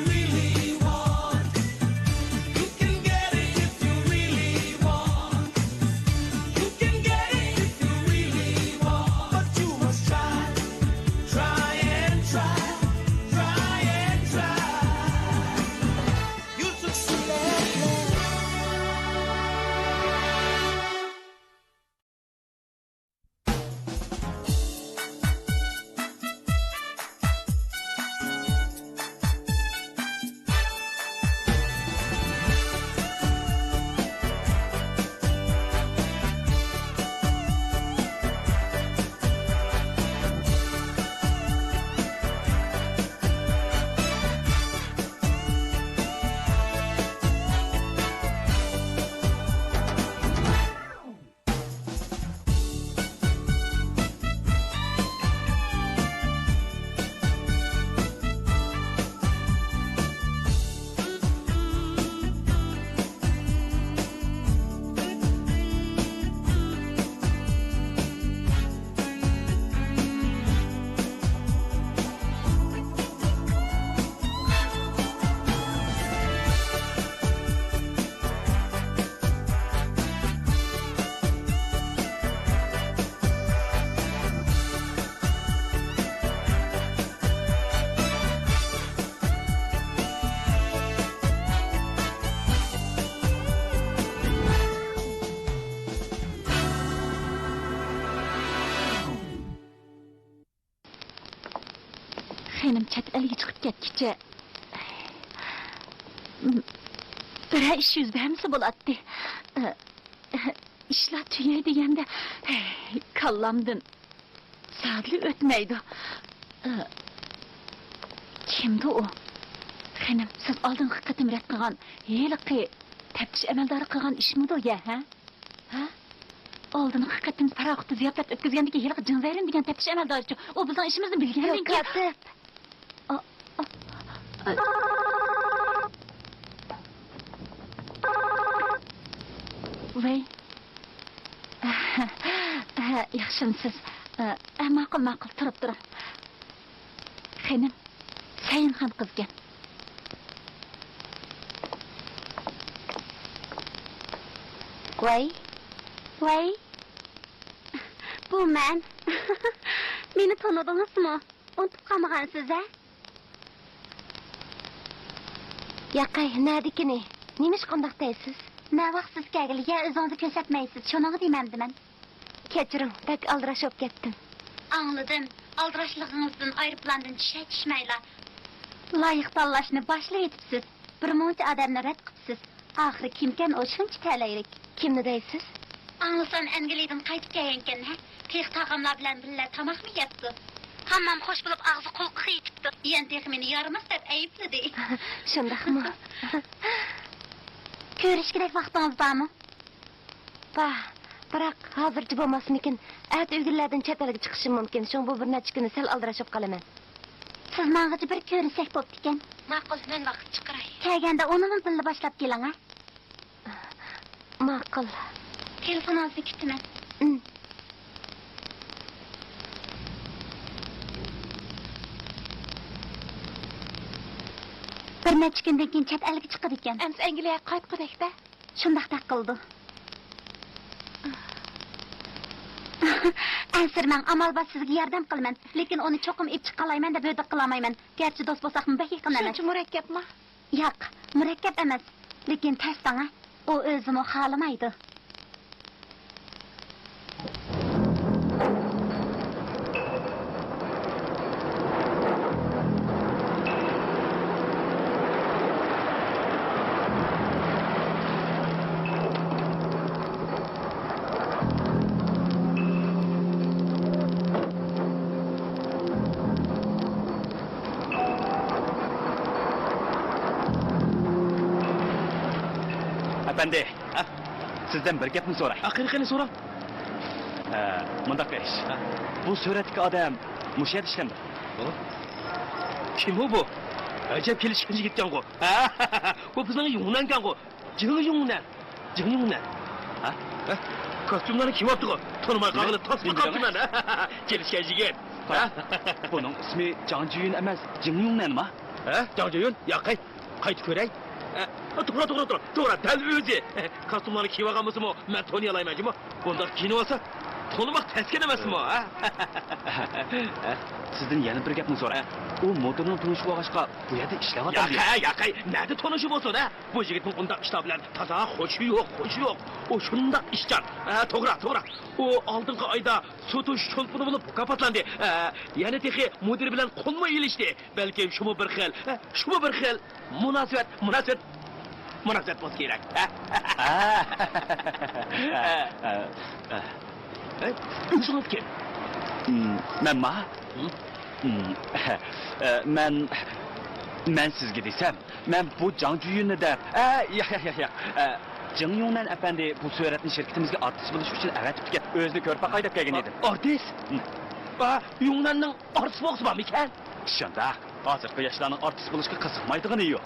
مېنىڭ چەت ئەلگە چىقىپ كەتكۈچە بىرەر ئىش يۈز بەرمىسە بولاتتى. ئىشلار تۈگەي دېگەندە كاللامدىن زادىلا ئۆتمەيدۇ. كىمدۇ ئۇ؟ خېنىم، سىز ئالدىنقى قېتىم رەت قىلغان ھېلىقى تەپتىش ئەمەلدارى قىلغان ئىشمىدۇ يا، ھە؟ ھە؟ ئالدىنقى قېتىم پاراخوتتا زىياپەت ئۆتكۈزگەندىكى ھېلىقى جىڭزەيرىن دېگەن تەپتىش ئەمەلدارىچۇ؟ ئۇ بىزنىڭ ئىشىمىزنى بىلگەندىن كېيىن، كاتىپ! ئا، ئا. ۋەي. ياخشىمۇسىز؟ ماقۇل، ماقۇل، تۇرۇپ تۇرۇڭ. خېنىم، سەيىنخان قىزكەن. ۋاي. ۋاي. بۇ مەن. مېنى تونۇدىڭىزمۇ؟ ئۇنتۇپ قالمىغانسىز ھە؟ ياقەي، نەدىكىنى؟ نېمىش قانداق دەيسىز؟ نەۋاق سىز كەلگىلى يا ئۆزىڭىزنى كۆرسەتمەيسىز، شۇنىڭغا دېمەمدىمەن. كەچۈرۈڭ، بەك ئالدىراش بولۇپ كەتتىم. ئاڭلىدىم. ئالدىراشلىقىڭىزدىن ئايروپىلاندىن چۈشە چۈشمەيلا لايىق تاللاشنى باشلىۋېتىپسىز. بىر مۇنچە ئادەمنى رەت قىپسىز. ئاخىرى كىمكەن ئۇ شۇنچە تەلەيلىك؟ كىمنى دەيسىز؟ ئاڭلىسام ئەنگلىيىدىن قايتىپ كەلگەنكەن ھە. تېخى تاغاملار بىلەن بىللە تاماقمۇ يەپتۇ. ھاممام خوش بولۇپ ئاغزى قۇلىقىغا يېتىپتۇ. يەنە تېخى مېنى يارىماس دەپ ئەيىبلىدى. شۇنداقمۇ؟ كۆرۈشكۈدەك ۋاقتىڭىز بارمۇ؟ بار، بىراق ھازىرچە بولماسمىكىن، ئەتە ئۆگۈنلەردىن چەت ئەلگە چىقىشىم مۇمكىن، شۇڭا بۇ بىر نەچچە كۈنى سەل ئالدىراش بولۇپ قالىمەن. سىز ماڭغىچە بىر كۆرۈشسەك بوپتىكەن. ماقۇل، مەن ۋاقىت چىقىراي. كەلگەندە ئۇنىمۇ بىللە باشلاپ كېلىڭ ھە. ماقۇل. تېلېفونىڭىزنى كۈتىمەن. ئىم. بىر نەچچە كۈندىن كېيىن چەت ئەلگە چىقىدىكەن. ئەمسە ئەنگلىيەگە قايتقۇدەك-دە. شۇنداقتەك قىلىدۇ. ئەنسىرىمەڭ، ئامال بار سىزگە ياردەم قىلىمەن. لېكىن ئۇنى چوقۇم ئېلىپ چىقالايمەن دەپ ۋەدە قىلالمايمەن. گەرچە دوست بولساقمۇ بەك يېقىن ئەمەس. شۇنچە مۇرەككەپما؟ ياق، مۇرەككەپ ئەمەس. لېكىن تەستاڭا، ئۇ ئۆزىمۇ خالىمايدۇ. ئەپەندى، ھە؟ سىزدىن بىر گەپنى سوراي. ھە، قېنى، قېنى، سوراڭ. ھە، مۇنداق ئىش. ھە. بۇ سۈرەتتىكى ئادەم مۇشۇ يەردە ئىشلەمدۇ؟ ھە؟ كىم ئۇ بۇ؟ ئەجەب كېلىشكەن يىگىتكەنغۇ. ھە، بۇ بىزنىڭ يۇڭنەنكەنغۇ. جىڭ يۇڭنەن. جىڭ يۇڭنەن. ھە؟ ھە؟ كاستيۇملارنى كىيىۋاپتىغۇ. تونۇماي قالغىلى تاسلا قاپتىمەن. كېلىشكەن يىگىت. ھە؟ بۇنىڭ ئىسمى جاڭ جيۇن ئەمەس، جىڭ يۇڭنەنما؟ ھە؟ جاڭ جيۇن؟ ياقەي. قايتا كۆرەي. ئە، توغرا، توغرا، توغرا، توغرا، دەل ئۆزى. كاستيۇملارنى كىيىۋالغان بولسىمۇ، مەن تونۇيالايمەن جۇمۇ. بۇنداق كىيىنىۋالسا، تونۇماق تەسكەن ئەمەسمۇ، ھە؟ سىزدىن يەنە بىر گەپنى سوراي. ھە. ئۇ مۇدىرنىڭ تونۇشى بولغاچقا، بۇ يەردە ئىشلەۋاتامدۇ؟ ياقەي، ياقەي، نەدە تونۇشى بولسۇن، ھە؟ بۇ يىگىتنىڭ ئۇنداق ئىشلار بىلەن تازا خۇشى يوق، خۇشى يوق. ئۇ شۇنداق ئىشچان. ھە، توغرا، توغرا. ئۇ ئالدىنقى ئايدا سوتۇش چولپىنى بولۇپ مۇكاپاتلاندى. ھە، يەنە تېخى مۇدىر بىلەن قولمۇ ئېلىشتى. بەلكىم شۇمۇ بىر خىل، ھە، شۇمۇ بىر خىل مۇناسىۋەت، مۇناسىۋەت، مۇناسىۋەت بولسا كېرەك. ھە؟ ھە؟ ئۆزىڭىز كىم؟ مەنما؟ مەن، مەن سىزگە دېسەم، مەن بۇ جاڭ جۈيۈننى دەپ، ئە، ياق، ياق، ياق، ياق. ئە، جېڭ يۇڭنەن ئەپەندى بۇ سۈرەتنى شىركىتىمىزگە ئارتىس بولۇش ئۈچۈن ئەۋەتىپ كەت، ئۆزىنى كۆرۈپ باقاي دەپ كەلگەن ئىدىم. ئارتىس؟ ھە، يۇڭنەننىڭ ئارتىس بولغۇسى بارمىكەن؟ شۇنداق. ھازىرقى ياشلارنىڭ ئارتىس بولۇشقا قىزىقمايدىغىنى يوق.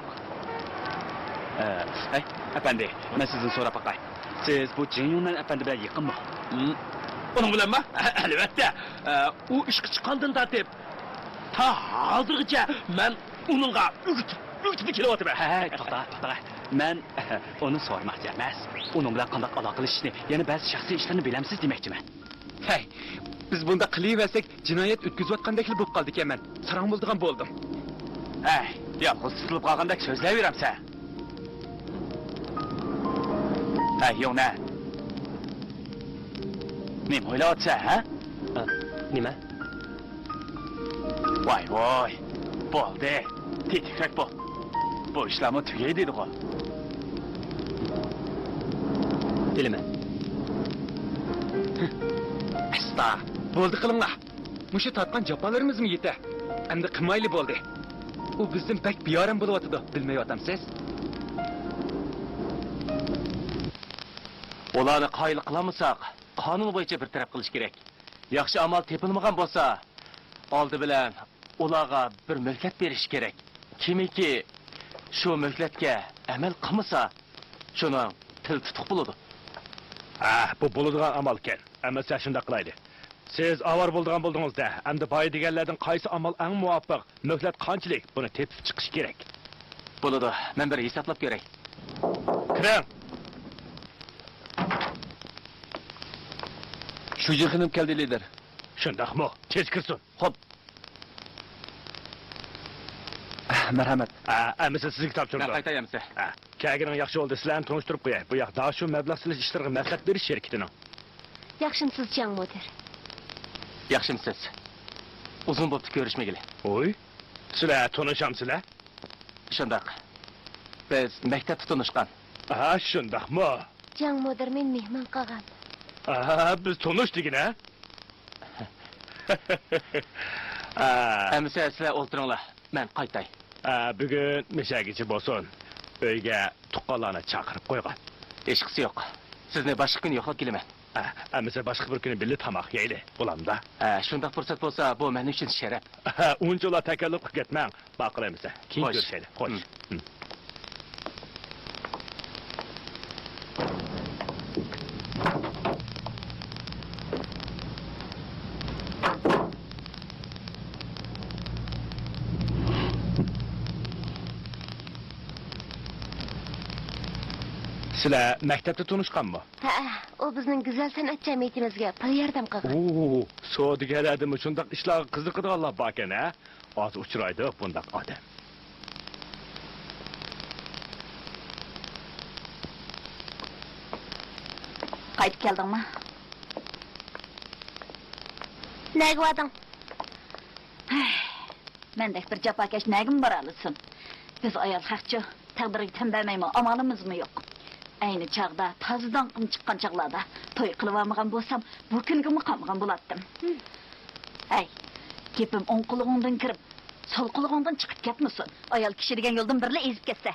ئە، ھەي، ئەپەندى، مەن سىزدىن سوراپ باقاي. سىز بۇ جېڭ يۇڭنەن ئەپەندى بىلەن يېقىنمۇ؟ ھىم. ئۇنىڭ بىلەنمۇ؟ ئەلۋەتتە. ئە، ئۇ ئىشقا چىققاندىن تارتىپ تا ھازىرغىچە مەن ئۇنىڭغا ئۆگىتىپ، ئۆگىتىپلا كېلىۋاتىمەن. ھەي، توختا، توختا. مەن ئۇنى سورىماقچى ئەمەس. ئۇنىڭ بىلەن قانداق ئالاقىلىشىشنى، يەنە بەزى شەخسىي ئىشلارنى بىلەمسىز دېمەكچىمەن. ھەي، بىز بۇنداق قىلىۋەرسەك، جىنايەت ئۆتكۈزۈۋاتقاندەكلا بولۇپ قالىدىكەنمەن. ساراڭ بولىدىغان بولدۇم. ھەي، يالغۇز تۇتۇلۇپ قالغاندەك سۆزلەۋېرەمسەن. ھەي، يۇڭنەن. نېمە ئويلاۋاتىسەن، ھە؟ ئە، نېمە؟ ۋاي، ۋاي. بولدى، تېتىكرەك بول. بۇ ئىشلارمۇ تۈگەي دېدىغۇ. بىلىمەن. ئەستا، بولدى قىلىڭلار. مۇشۇ تارتقان جاپالىرىمىزمۇ يېتە. ئەمدى قىلمايلى بولدى. ئۇ بىزدىن بەك بىئارام بولۇۋاتىدۇ، بىلمەيۋاتامسىز؟ ئۇلارنى قايىل قىلالمىساق، قانۇن بويىچە بىر تەرەپ قىلىش كېرەك. ياخشى ئامال تېپىلمىغان بولسا، ئالدى بىلەن ئۇلارغا بىر مۆھلەت بېرىش كېرەك. كىمكى شۇ مۆھلەتكە ئەمەل قىلمىسا، شۇنىڭ تىلى تۇتۇق بولىدۇ. ھە، بۇ بولىدىغان ئامالكەن. ئەمىسە شۇنداق قىلايلى. سىز ئاۋارە بولىدىغان بولدىڭىز-دە، ئەمدى بايا دېگەنلەردىن قايسى ئامال ئەڭ مۇۋاپىق، مۆھلەت قانچىلىك، بۇنى تېپىپ چىقىش كېرەك. بولىدۇ، مەن بىر ھېسابلاپ كۆرەي. كىرىڭ. شۇجى خېنىم كەلدى، لىدېر. شۇنداقمۇ؟ تېز كىرسۇن. خوپ. مەرھەمەت. ئە، ئەمىسە سىزگە تاپشۇرىدۇ. مەن قايتاي ئەمىسە. ئە، كەلگىنىڭ ياخشى بولدى. سىلەرنى تونۇشتۇرۇپ قوياي. بۇ ياق داشۇ مەبلەغ سېلىش ئىشلىرىغا مەسلىھەت بېرىش شىركىتىنىڭ. ياخشىمسىز، جياڭ مۇدىر؟ ياخشىمسىز؟ ئۇزۇن بوپتۇ كۆرۈشمىگىلى. ۋوي، سىلەر تونۇشامسىلەر؟ شۇنداق. بىز مەكتەپتە تونۇشقان. ئاھا، شۇنداقمۇ؟ جياڭ مۇدىر مېنى مېھمان قىلغان. ئاھا، بىز تونۇش دېگىنە. ئا. ئەمىسە سىلەر ئولتۇرۇڭلار، مەن قايتاي. ئا، بۈگۈن مەشەگىچە بولسۇن. ئۆيگە تۇغقانلارنى چاقىرىپ قويغان. ھېچقىسى يوق. سىزنى باشقا كۈنى يوقلاپ كېلىمەن. ئا، ئەمىسە باشقا بىر كۈنى بىللە تاماق يەيلى، بولامدا؟ ئا، شۇنداق پۇرسەت بولسا، بۇ مەن ئۈچۈن شەرەپ. ئۇنچىلا تەكەللۇپ قىلىپ كەتمەڭ. ماقۇل ئەمىسە، كېيىن خوش. كۆرۈشەيلى. خوش. ھىم. ھىم. سىلەر مەكتەپتە تونۇشقانمۇ؟ ھەئە، ئۇ بىزنىڭ گۈزەل سەنئەت جەمئىيىتىمىزگە پۇل ياردەم قىلغان. ئوو، سودىگەرلەردىمۇ شۇنداق ئىشلارغا قىزىقىدىغانلار باركەن ھە؟ ئاز ئۇچرايدۇ بۇنداق ئادەم. قايتىپ كەلدىڭمۇ؟ نەگە باردىڭ؟ ھەي، مەندەك بىر جاپاكەش نەگىمۇ بارالىسۇن؟ بىز ئايال خەقچۇ، تەقدىرگە تەن بەرمەيمۇ ئامالىمىزمۇ يوق. ئەينى چاغدا تازا داڭقىم چىققان چاغلاردا توي قىلىۋالمىغان بولسام، بۇ كۈنگىمۇ قالمىغان بولاتتىم. ھەي، گېپىم ئوڭ قۇلىقىڭدىن كىرىپ، سول قۇلىقىڭدىن چىقىپ كەتمىسۇن. ئايال كىشى دېگەن يولدىن بىرلا ئېزىپ كەتسە،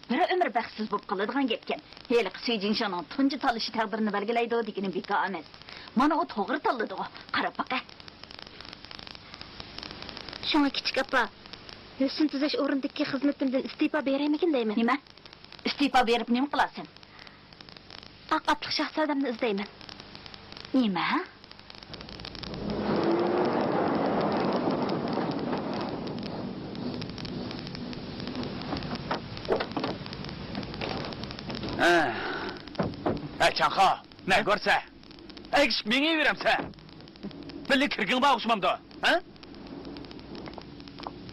بىر ئۆمۈر بەختسىز بولۇپ قالىدىغان گەپكەن. ھېلىقى سۈي جىنشىڭنىڭ تۇنجى تاللىشى تەقدىرنى بەلگىلەيدۇ دېگىنى بىكار ئەمەس. مانا ئۇ توغرا تاللىدىغۇ. قاراپ باقە. شۇڭا كىچىك ئاپا، ھۆسن تۈزەش ئورنىدىكى خىزمىتىمدىن ئىستېپا بېرەيمىكىن دەيمەن. نېمە؟ ئىستېپا بېرىپ نېمە قىلارسەن؟ ئاق ئاتلىق شاھزادەمنى ئىزدەيمەن. نېمە؟ ھە. ھە، چاڭخا، نە كۆرسە؟ ئەگىشىپ مېڭىۋېرەمسەن؟ بىللە كىرگۈڭ بار ئوخشىمامدۇ؟ ھە؟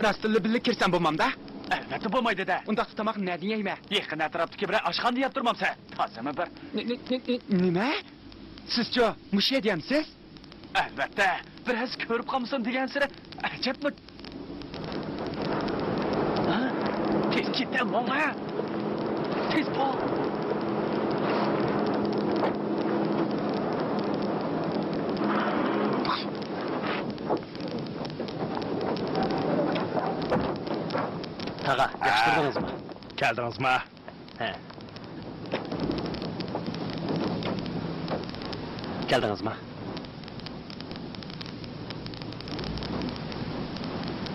راستتىنلا بىللە كىرسەم بولمامدا؟ ئەلۋەتتە بولمايدۇ-دە. ئۇنداقتا تاماقنى نەدىن يەيمەن؟ يېقىن ئەتراپتىكى بىرەر ئاشخانىدا يەپ تۇرمامسەن؟ تازىمۇ بىر. نې-، نې-، نې-، نې-، نېمە؟ سىزچۇ مۇشۇ يەردە يەمسىز؟ ئەلۋەتتە، بىر ھەسسە كۆرۈپ قالمىسۇن دېگەنسېرى ئەجەبمۇ. ھە؟ تېز كېتە، موڭا! تېز بول! تاغا، ياخشى تۇردىڭىزمۇ؟ كەلدىڭىزما؟ ھە. كەلدىڭىزما؟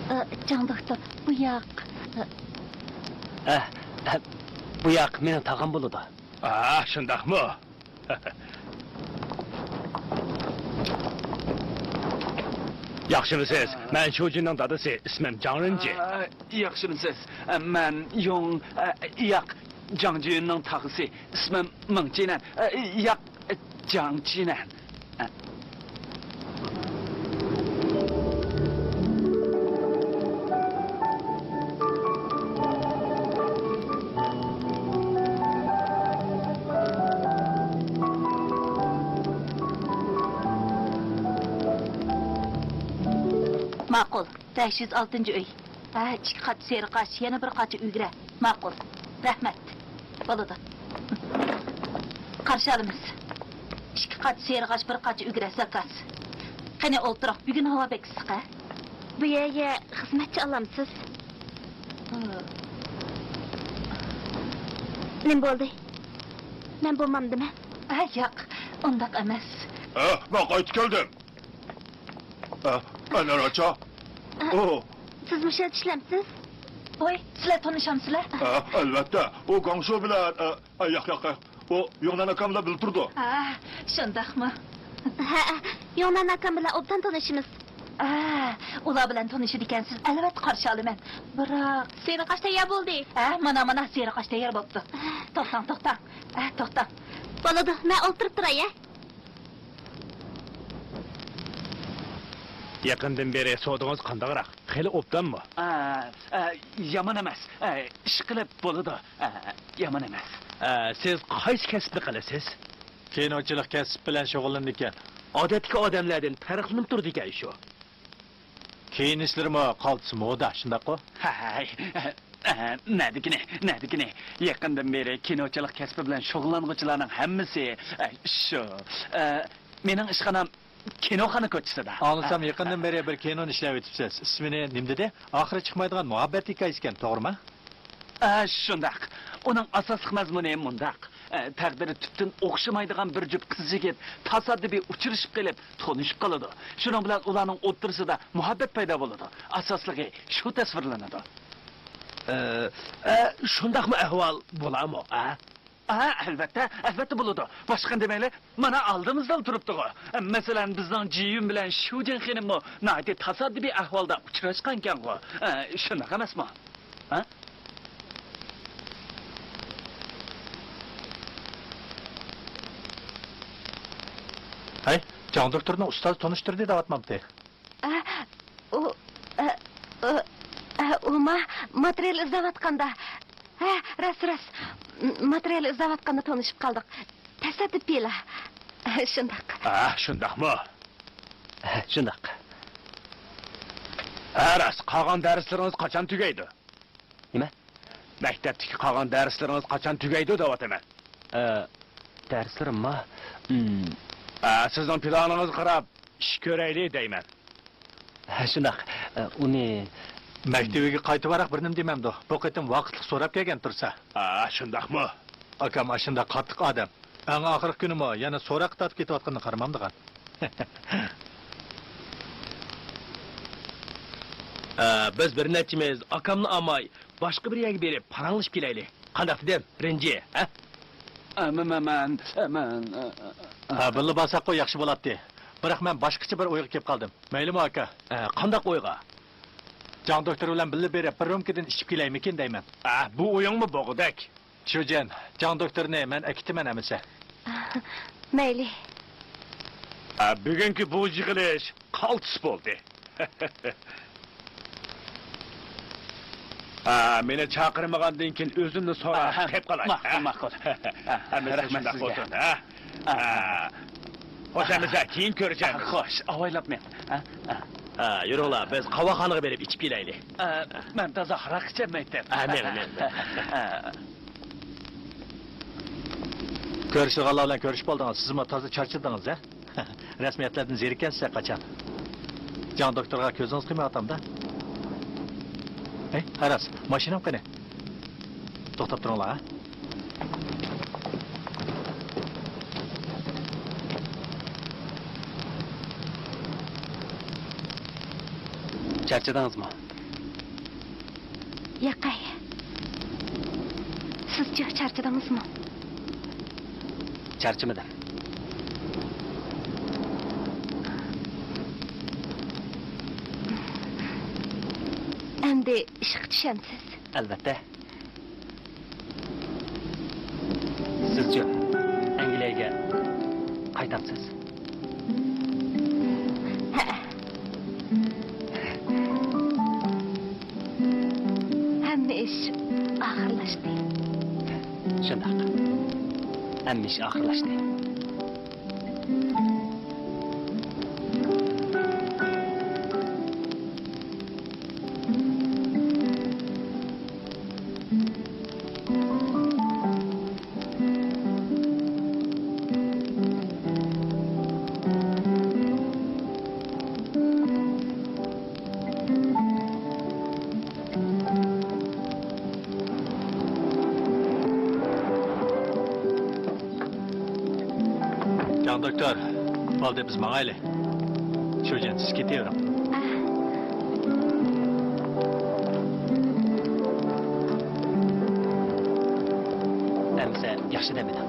ئە، جاڭ دوكتور، بۇ ياق. ئە، ئە، بۇ ياق مېنىڭ تاغام بولىدۇ. ئا، شۇنداقمۇ؟ ياخشىمۇسىز؟ مەن شۇجىنىڭ دادىسى، ئىسمىم جاڭ رېنجى. ئا، ياخشىمۇسىز؟ مەن يوڭ، ئا، ياق، جاڭ جيۈننىڭ تاغىسى، ئىسمىم مىڭ چىنەن. ئا، ياق، جاڭ چىنەن. ماقۇل، بەش يۈز ئالتىنچى ئۆي. ھە، ئىككى قاچا سېرىق ئاش، يەنە بىر قاچا ئۈگرە. ماقۇل. رەھمەت. بولىدۇ. قارشى ئالىمىز. ئىككى قاچا سېرىق ئاش، بىر قاچا ئۈگرە زاكاز. قېنى ئولتۇرۇڭ، بۈگۈن ھاۋا بەك ئىسسىق ھە؟ بۇ يەرگە خىزمەتچى ئالامسىز؟ نېمە بولدى؟ مەن بولمامدىمەن؟ ھە، ياق، ئۇنداق ئەمەس. ھە، مەن قايتىپ كەلدىم. ئە، ئەنۋەر ئاچا. ئە، ئۇ. سىز مۇشۇ يەردە ئىشلەمسىز؟ ۋاي، سىلەر تونۇشامسىلەر؟ ئە، ئەلۋەتتە. ئۇ گاڭشۇ بىلەن، ئە، ئە، ياق، ياق، ياق. ئۇ يۇڭنەن ئاكام بىلەن بىللە تۇرىدۇ. ئا، شۇنداقمۇ؟ ھە، يۇڭنەن ئاكام بىلەن ئوبدان تونۇشىمىز. ئا، ئۇلار بىلەن تونۇشىدىكەنسىز، ئەلۋەتتە قارشى ئالىمەن. بىراق. سېرىق ئاش تەييار بولدى. ھە، مانا، مانا، سېرىق ئاش تەييار بوپتۇ. توختاڭ، توختاڭ. ھە، توختاڭ. بولىدۇ، مەن ئولتۇرۇپ تۇراي، ھە؟ يېقىندىن بېرى سودىڭىز قانداقراق؟ خېلى ئوبدانمۇ؟ ئە، ئە، يامان ئەمەس. ئە، ئىشقىلىپ بولىدۇ. ئە، يامان ئەمەس. ئە، سىز قايسى كەسىپنى قىلىسىز؟ كىنوچىلىق كەسىپ بىلەن شۇغۇللىنىدىكەن. ئادەتتىكى ئادەملەردىن پەرقلىنىپ تۇرىدىكەن شۇ. كىيىنىشلىرىمۇ قالتىس مودا، شۇنداققۇ؟ ھەي، ئە، ئە، نەدىكىنى، نەدىكىنى. يېقىندىن بېرى كىنوچىلىق كەسپى بىلەن شۇغۇللانغۇچىلارنىڭ ھەممىسى، ئە، شۇ. ئە، مېنىڭ ئىشخانام كىنوخانا كوچىسىدا. ئاڭلىسام، يېقىندىن بېرى بىر كىنونى ئىشلەۋېتىپسىز. ئىسمىنى نېمە دېدى؟ ئاخىرى چىقمايدىغان مۇھەببەت ھېكايىسىكەن، توغرىمۇ؟ ئە، شۇنداق. ئۇنىڭ ئاساسلىق مەزمۇنى مۇنداق. ئە، تەقدىرى تۈپتىن ئوخشىمايدىغان بىر جۈپ قىز يىگىت تاسادىپىي ئۇچرىشىپ قېلىپ، تونۇشۇپ قالىدۇ. شۇنىڭ بىلەن ئۇلارنىڭ ئوتتۇرىسىدا مۇھەببەت پەيدا بولىدۇ. ئاساسلىقى شۇ تەسۋىرلىنىدۇ. ئە، ئە، شۇنداقمۇ ئەھۋال بولامۇ، ئە؟ ئە، ئەلۋەتتە، ئەلۋەتتە بولىدۇ. باشقا دېمەيلى، مانا ئالدىمىزدا تۇرۇپتىغۇ. مەسىلەن، بىزنىڭ جىيۈن بىلەن شۇجىن خېنىممۇ ناھايىتى تاسادىپىي ئەھۋالدا ئۇچراشقانكەنغۇ. ئە، شۇنداق ئەمەسمۇ؟ ھە؟ ھەي، جاڭ دوكتورنى ئۇستاز تونۇشتۇردى دەۋاتمامتى؟ ئە، ئۇ، ئە، ئۇ، ئە، ئۇما ماتېرىيال ئىزدەۋاتقاندا. ھە، راست، راست. م-، ماتېرىيال ئىزدەۋاتقاندا تونۇشۇپ قالدۇق. تاسادىپىيلا. شۇنداق. ئە، شۇنداقمۇ؟ ھە، شۇنداق. ھە، راست. قالغان دەرسلىرىڭىز قاچان تۈگەيدۇ؟ نېمە؟ مەكتەپتىكى قالغان دەرسلىرىڭىز قاچان تۈگەيدۇ دەۋاتىمەن. ئە، دەرسلىرىمما؟ ئىم. ئە، سىزنىڭ پىلانىڭىزغا قاراپ ئىش كۆرەيلى دەيمەن. ھە، شۇنداق. ئە، ئۇنى. مەكتىۋىگە قايتىۋاراق بىر نېمە دېمەمدۇ؟ بۇ قېتىم ۋاقىتلىق سوراپ كەلگەن تۇرسا. ئا، شۇنداقمۇ؟ ئاكام ئاشۇنداق قاتتىق ئادەم. ئەڭ ئاخىرقى كۈنىمۇ يەنە سوراققا تارتىپ كېتىۋاتقىنىنى قارىمامدىغان. ئە، بىز بىر نەچچىمىز ئاكامنى ئالماي، باشقا بىر يەرگە بېرىپ پاراڭلىشىپ كېلەيلى. قانداق دېدىم، رېنجى، ھە؟ ئە، مەن، مەن، مەن، ئە، مەن، ئە، ئە، ئە. ھە، بىللە بارساققۇ ياخشى بولاتتى. بىراق مەن باشقىچە بىر ئويغا كېلىپ قالدىم. مەيلىمۇ، ئاكا؟ ئە، قانداق ئويغا؟ جاڭ دوكتور بىلەن بىللە بېرىپ، بىر رومكىدىن ئىچىپ كېلەيمىكىن دەيمەن. ئە، بۇ ئويۇڭمۇ بوغۇدەك؟ شۇجيەن، جاڭ دوكتورنى مەن ئەكېتىمەن ئەمىسە. مەيلى. ئە، بۈگۈنكى بۇ يىغىلىش قالتىس بولدى. ئە، مېنى چاقىرمىغاندىن كېيىن ئۆزۈمنى سوراپ ئە، كەپ قالاي. ماقۇل، ئە؟ ماقۇل. ئە، ھەممىسى رەھمەت شۇنداق سىزگە. بولسۇن، ئە؟ ئە، ئە. ئە. خوش ئەمىسە، كېيىن كۆرۈشەرمىز. خوش، ئاۋايلاپ مېڭىڭ. ئە، ئە. ئە، يۈرۈڭلار، بىز قاۋاقخانىغا بېرىپ ئىچىپ كېلەيلى. ئە، مەن تازا ھاراق ئىچەلمەيتتىم. ئە، مېڭىڭ، مېڭىڭ. ئە. كۆرۈشىدىغانلار بىلەن كۆرۈشۈپ بولدىڭىز، سىزمۇ تازا چارچىدىڭىز، ھە؟ رەسمىيەتلەردىن زېرىككەنسىز ھەرقاچان. جاڭ دوكتورغا كۆزىڭىز قىيمايۋاتامدا؟ ھەي، ھە راست، ماشىنام قېنى؟ توختاپ تۇرۇڭلار، ھە؟ چارچىدىڭىزمۇ؟ ياقەي. سىزچۇ، چارچىدىڭىزمۇ؟ چارچىمىدىم. ئەمدى ئىشقا چۈشەمسىز؟ ئەلۋەتتە. سىزچۇ، ئەنگلىيەگە قايتامسىز؟ ھەئە. ھەممە ئىش ئاخىرلاشتى. شۇنداق. ھەممە ئىش ئاخىرلاشتى. دوكتور، بولدى، بىز ماڭايلى. شۇجيەن، سىز كېتىۋېرىڭ. ئەمىسە ياخشى دەم ئېلىڭ.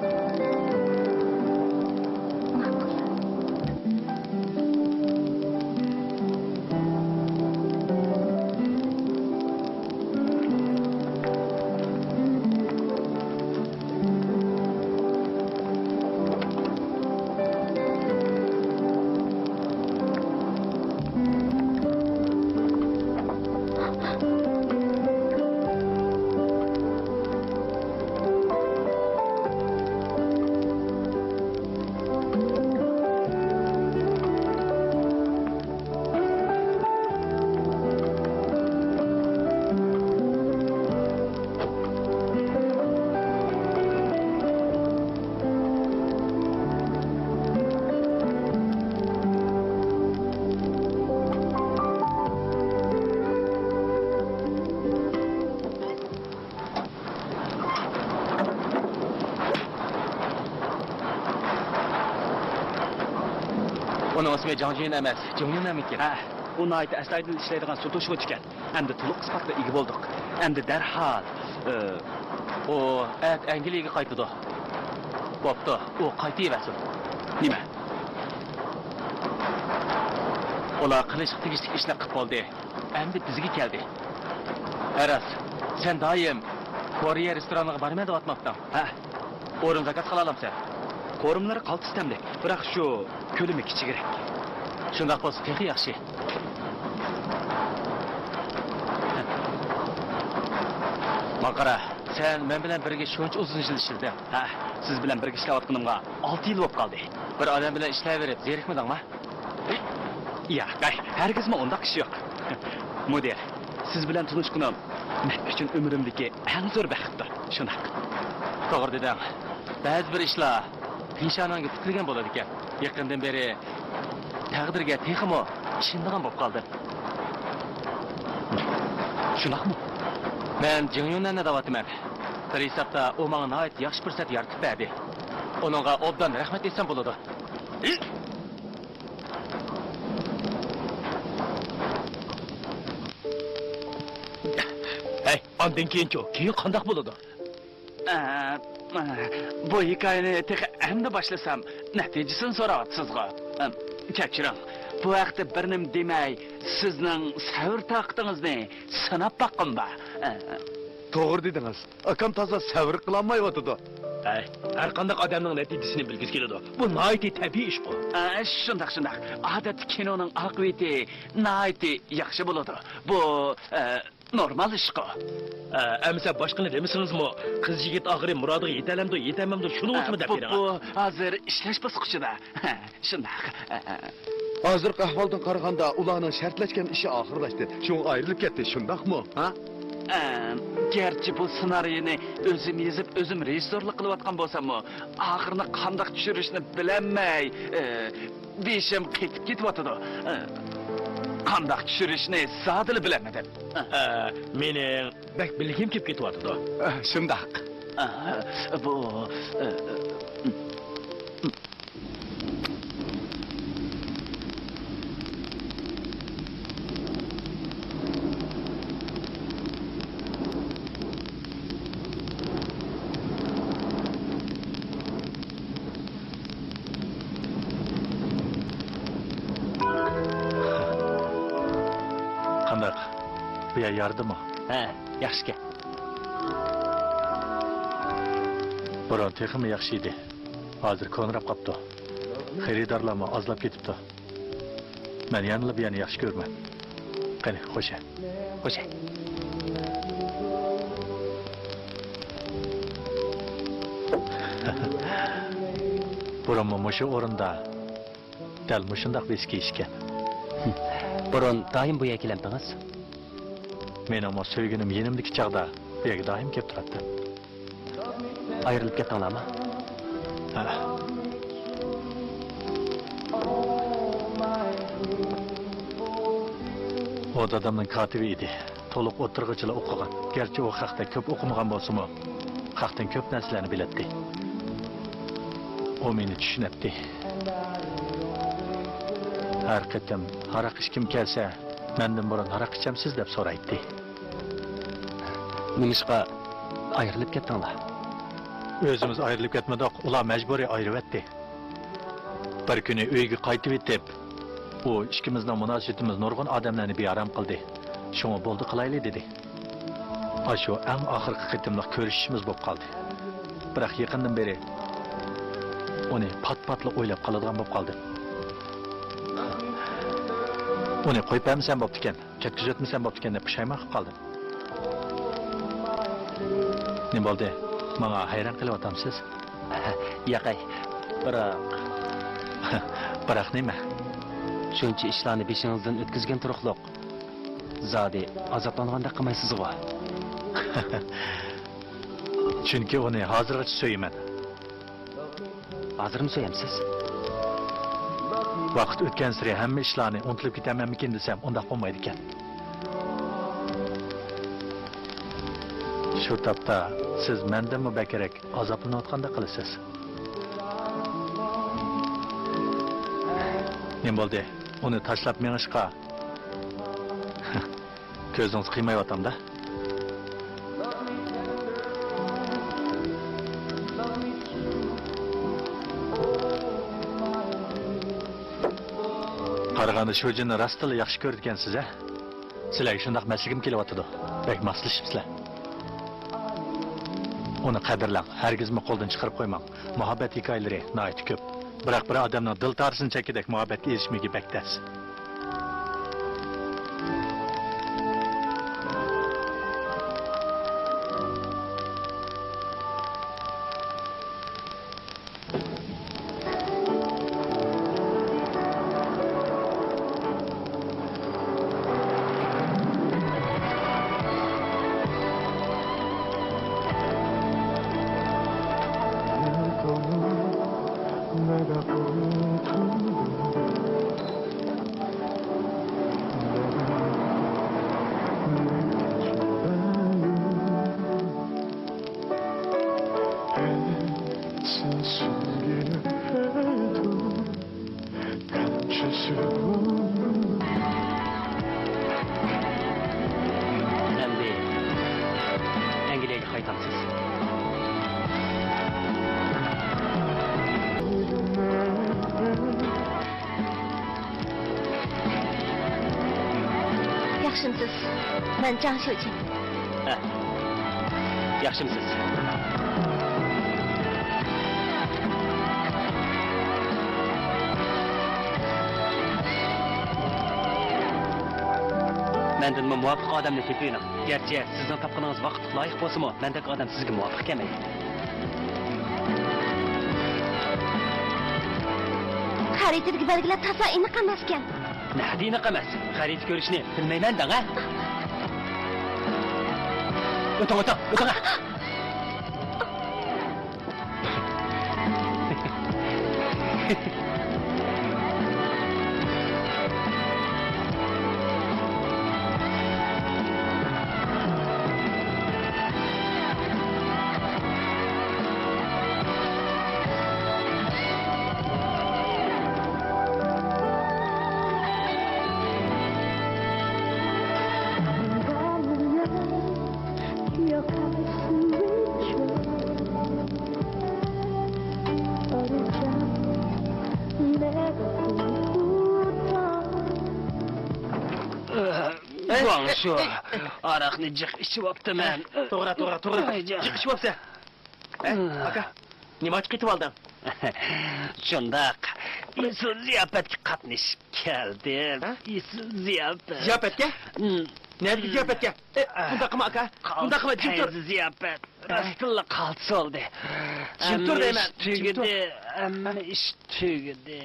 ئۇنىڭ ئىسمى جاڭ جۈن ئەمەس، جېڭ يۈن ئەمىكىن. ھە، ئۇ ناھايىتى ئەستايىدىل ئىشلەيدىغان سۇ توشۇغۇچى ئىكەن. ئەمدى تولۇق ئىسپاتقا ئىگە بولدۇق. ئەمدى دەرھال، ئى، ئۇ ئەتە ئەنگلىيەگە قايتىدۇ. بوپتۇ، ئۇ قايتىۋەرسۇن. نېمە؟ ئۇلار قىلىشقا تېگىشلىك ئىشنى قىپ بولدى. ئەمدى بىزگە كەلدى. ھە راست، سەن دائىم كورېيە رېستورانىغا بارىمەن دەۋاتماپتىڭ؟ ھە. ئورۇن زاكاز قىلالامسەن؟ قورۇملىرى قالتىس تەملىك، بىراق شۇ كۆلىمى كىچىكرەك. شۇنداق بولسا تېخى ياخشى. ماڭا قارا، سەن مەن بىلەن بىرگە شۇنچە ئۇزۇن يىل ئىشلىدىڭ. ھە، سىز بىلەن بىرگە ئىشلەۋاتقىنىمغا ئالتە يىل بولۇپ قالدى. بىر ئادەم بىلەن ئىشلەۋېرىپ زېرىكمىدىڭما؟ ياق، ھەرگىزمۇ ئۇنداق ئىش يوق. مۇدىر، سىز بىلەن تونۇشقىنىم مەن ئۈچۈن ئۆمرۈمدىكى ئەڭ زور بەختتۇر. شۇنداق. توغرا دېدىڭ. بەزى بىر ئىشلار پېشانەڭگە پۈتۈلگەن بولىدىكەن. يېقىندىن بېرى تەقدىرگە تېخىمۇ ئىشىنىدىغان بولۇپ قالدىم. شۇنداقمۇ؟ مەن جېڭ يۈننەننى دەۋاتىمەن. بىر ھېسابتا ئۇ ماڭا ناھايىتى ياخشى پۇرسەت يارىتىپ بەردى. ئۇنىڭغا ئوبدان رەھمەت ئېيتسام بولىدۇ. ھەي، ئاندىن كېيىنچۇ؟ كېيىن قانداق بولىدۇ؟ ئە، ئە، بۇ ھېكايىنى تېخى ئەمدى باشلىسام، نەتىجىسىنى سوراۋاتىسىزغۇ؟ ئە، كەچۈرۈڭ، بۇ ھەقتە بىر نېمە دېمەي، سىزنىڭ سەۋر تاقىتىڭىزنى سىناپ باققۇم بار. ئە. توغرا دېدىڭىز. ئاكام تازا سەۋر قىلالمايۋاتىدۇ. ھەي، ھەر قانداق ئادەمنىڭ نەتىجىسىنى بىلگۈسى كېلىدۇ. بۇ ناھايىتى تەبىئىي ئىشقۇ. ئە، شۇنداق، شۇنداق. ئادەتتە كىنونىڭ ئاقىۋىتى ناھايىتى ياخشى بولىدۇ. بۇ، ئە، نورمال ئىشقۇ. ئە، ئەمىسە باشقىنى دېمىسىڭىزمۇ، قىز يىگىت ئاخىرى مۇرادىغا يېتەلەمدۇ، يېتەلمەمدۇ، شۇنىڭ ئۈچۈنمۇ دەپ بۇ، بېرىڭ. بۇ ھازىر ئىشلەش باسقۇچىدا. شۇنداق. ھازىرقى ئەھۋالدىن قارىغاندا، ئۇلارنىڭ شەرتلەشكەن ئىشى ئاخىرلاشتى. شۇڭا ئايرىلىپ كەتتى، شۇنداقمۇ؟ ھە؟ ئە، گەرچە بۇ سېنارىينى ئۆزۈم يېزىپ، ئۆزۈم رېژىسسورلۇق قىلىۋاتقان بولساممۇ، ئاخىرىنى قانداق چۈشۈرۈشنى بىلەلمەي، ئە، بېشىم قېتىپ كېتىۋاتىدۇ. ئە، قانداق چۈشۈرۈشنى زادىلا بىلەلمىدىم. ئە، مېنىڭ بەك بىلگۈم كېلىپ كېتىۋاتىدۇ. ئە، شۇنداق. ئە، بۇ، ئە، قانداق؟ بۇ يەر يارىدىمۇ؟ ھە، ياخشىكەن. بۇرۇن تېخىمۇ ياخشى ئىدى. ھازىر كونىراپ قاپتۇ. خېرىدارلارمۇ ئازلاپ كېتىپتۇ. مەن يەنىلا بۇ يەرنى ياخشى كۆرىمەن. قېنى، خوشە. خوشە. بۇرۇنمۇ مۇشۇ ئورۇندا دەل مۇشۇنداق ۋىسكى ئىچكەن. بۇرۇن دائىم بۇ يەرگە كېلەمتىڭىز؟ مېنىڭمۇ سۆيگىنىم يېنىمدىكى چاغدا بۇ يەرگە دائىم كېلىپ تۇراتتىم. ئايرىلىپ كەتتىڭلارمۇ؟ ھە. ئۇ دادامنىڭ كاتىپى ئىدى. تولۇق ئوتتۇرىغىچىلا ئوقۇغان. گەرچە ئۇ خەقتەك كۆپ ئوقۇمىغان بولسىمۇ، خەقتىن كۆپ نەرسىلەرنى بىلەتتى. ئۇ مېنى چۈشىنەتتى. ھەر قېتىم ھاراق ئىچكۈم كەلسە، مەندىن بۇرۇن ھاراق ئىچەمسىز دەپ سورايتتى. نېمىشقا ئايرىلىپ كەتتىڭلار؟ ئۆزىمىز ئايرىلىپ كەتمىدۇق، ئۇلار مەجبۇرىي ئايرىۋەتتى. بىر كۈنى ئۆيگە قايتىۋېتىپ، ئۇ ئىككىمىزنىڭ مۇناسىۋىتىمىز نۇرغۇن ئادەملەرنى بىئارام قىلدى. شۇڭا بولدى قىلايلى دېدى. ئاشۇ ئەڭ ئاخىرقى قېتىملىق كۆرۈشۈشىمىز بولۇپ قالدى. بىراق يېقىندىن بېرى ئۇنى پات-پاتلا ئويلاپ قالىدىغان بولۇپ قالدىم. ئۇنى قويۇپ بەرمىسەم بوپتىكەن، كەتكۈزۈۋەتمىسەم بوپتىكەن دەپ پۇشايمان قىلىپ قالدىم. نېمە بولدى؟ ماڭا ھەيران قېلىۋاتامسىز؟ ياقەي، بىراق. بىراق نېمە؟ شۇنچە ئىشلارنى بېشىڭىزدىن ئۆتكۈزگەن تۇرۇقلۇق، زادى ئازابلانغاندەك قىلمايسىزغۇ؟ چۈنكى ئۇنى ھازىرغىچە سۆيىمەن. ھازىرمۇ سۆيەمسىز؟ ۋاقىت ئۆتكەنسېرى ھەممە ئىشلارنى ئۇنتۇلۇپ كېتەمەنمىكىن دېسەم، ئۇنداق بولمايدىكەن. شۇ تاپتا سىز مەندىنمۇ بەكرەك ئازابلىنىۋاتقاندەك قىلىسىز. نېمە بولدى؟ ئۇنى تاشلاپ مېڭىشقا كۆزىڭىز قىيمايۋاتامدا؟ قارىغاندا شۇجىننى راستتىنلا ياخشى كۆرىدىكەنسىز ھە؟ سىلەرگە شۇنداق مەسلىگىم كېلىۋاتىدۇ. بەك ماسلىشىپسىلەر. ئۇنى قەدىرلەڭ، ھەرگىزمۇ قولدىن چىقىرىپ قويماڭ. مۇھەببەت ھېكايىلىرى ناھايىتى كۆپ. بىراق بىر ئادەمنىڭ دىل تارىسىنى چەككۈدەك مۇھەببەتكە ئېرىشمىگى بەك تەس. ئەمدى ئەنگلىيەگە قايتامسىز؟ ياخشىمسىز؟ مەن جاڭ شۇجىن. ھە. ياخشىمسىز؟ مەندىنمۇ مۇۋاپىق ئادەمنى تېپىۋېلىڭ. گەرچە سىزنىڭ تاپقىنىڭىز ۋاقىتلىق لايىق بولسىمۇ، مەندەك ئادەم سىزگە مۇۋاپىق كەلمەيدۇ. خەرىتىدىكى بەلگىلەر تازا ئېنىق ئەمەسكەن. نەدە ئېنىق ئەمەس؟ خەرىتە كۆرۈشنى بىلمەيمەن دەڭ ھە؟ ئۆتۈڭ، ئۆتۈڭ، ئۆتۈڭ ھە! گۇاڭشۇ، ھاراقنى جىق ئىچىۋاپتىمەن. توغرا، توغرا، توغرا. جىق ئىچىۋاپسەن. ھە، ئاكا، نېمە ئاچچىق ئېتىۋالدىڭ؟ شۇنداق، ئېسىل زىياپەتكە قاتنىشىپ كەلدىم. ھە؟ ئېسىل زىياپەت. زىياپەتكە؟ نەدىكى زىياپەتكە؟ ئە، بۇنداق قىلما، ئاكا. بۇنداق قىلما، جىم تۇر. زىياپەت. ھە؟ راستتىنلا قالتىس بولدى. جىم تۇر دەيمەن. ھەممە ئىش تۈگىدى. ھەممە ئىش تۈگىدى.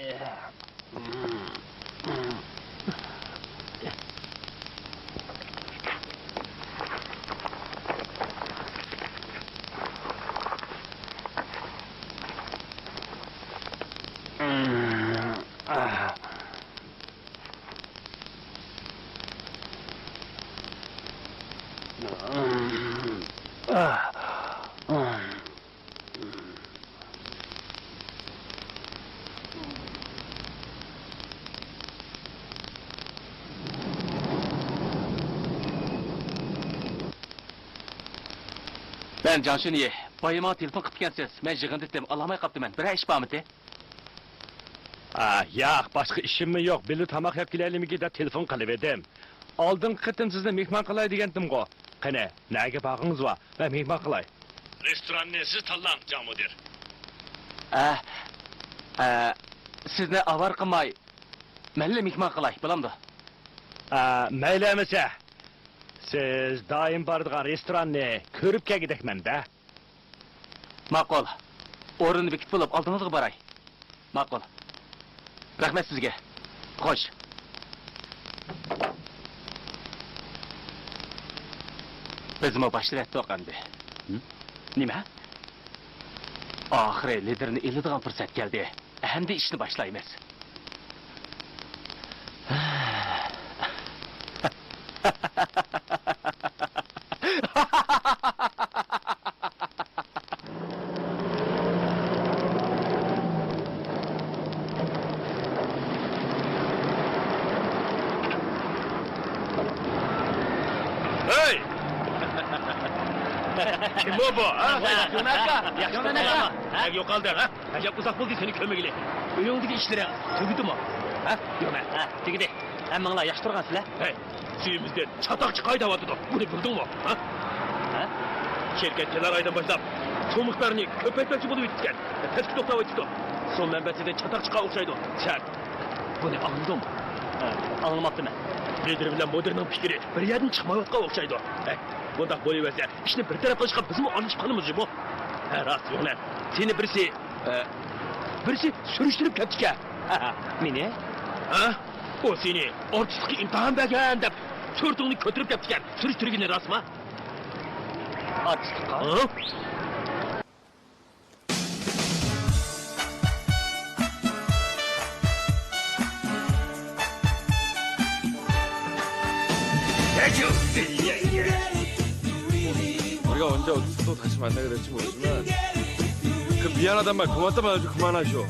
جاڭ شۈنيى، بايا ماڭا تېلېفون قىپتىكەنسىز. مەن يىغىندىتىم، ئالالماي قاپتىمەن. بىرەر ئىش بارمىتى؟ ئا، ياق، باشقا ئىشىممۇ يوق. بىللە تاماق يەپ كېلەيلىمىكىن دەپ تېلېفون قىلىۋىدىم. ئالدىنقى قېتىم سىزنى مېھمان قىلاي دېگەنتىمغۇ. قېنى، نەگە بارغىڭىز بار؟ مەن مېھمان قىلاي. رېستوراننى سىز تاللاڭ، جاڭ مۇدىر. ئە، ئە، سىزنى ئاۋارە قىلماي، مەنلا مېھمان قىلاي، بولامدۇ؟ ئە، مەيلى ئەمىسە. سىز دائىم بارىدىغان رېستوراننى كۆرۈپ كەلگۈدەكمەن-دە. ماقۇل. ئورۇننى بېكىتىپ بولۇپ، ئالدىڭىزغا باراي. ماقۇل. رەھمەت سىزگە. خوش. بىزمۇ باشلىۋەتتۇق ئەمدى. ھىم؟ نېمە؟ ئاخىرى لىدىرنى ئېلىدىغان پۇرسەت كەلدى. ئەمدى ئىشنى باشلايمىز. ھەي! كىم بۇ، بۇ، ھە؟ ۋاي، يۇنەكا! ياخشى تۇرۇڭلارمۇ؟ ھە؟ نەگە يوقالدىڭ، ھە؟ ئەجەب ئۇزاق بولدى سېنى كۆرمىگىلى. ئۆيۈڭدىكى ئىشلىرىڭ تۈگىدىمۇ؟ ھە؟ يوقمۇ؟ ھە، تۈگىدى. ھەممىڭلار ياخشى تۇرغانسىلەر؟ ھەي، سۈيىمىزدىن چاتاق چىقاي دەۋاتىدۇ. بۇنى بىلدىڭمۇ؟ ھە؟ ھە؟ شىركەت كېلەر ئايدىن باشلاپ سوم مىقدارىنى كۆپەيتمەكچى بولۇپ ئۆتۈپتىكەن. پەسكە توختاۋېتىپتۇ. سوم مەنبەسىدىن چاتاق چىققان ئوخشايدۇ. شەرت. بۇنى ئاڭلىدىڭمۇ؟ ھە، ئاڭلىماپتىمەن. لىدىر بىلەن مۇدىرنىڭ پىكرى بىر يەردىن چىقمايۋاتقان ئوخشايدۇ. ھەي، بۇنداق بولۇۋەرسە ئىشنى بىر تەرەپ قىلىشقا بىزمۇ ئارىلىشىپ قالىمىز جۇمۇ. ھە، راست، يوقنە. سېنى بىرسى، ئە، بىرسى سۈرۈشتۈرۈپ كەپتىكەن. مېنى؟ ھە؟ ئۇ سېنى ئارتىسلىققا ئىمتىھان بەرگەن دەپ سۈرىتىڭنى كۆتۈرۈپ كەپتىكەن. سۈرۈشتۈرگىنى راستمۇ؟ ئارتىسلىققا؟ ھە؟ 우리가 언제 어디서 또 다시 만나게 될지 모르지만 그 미안하단 말 그만 좀 하죠. 그만하죠.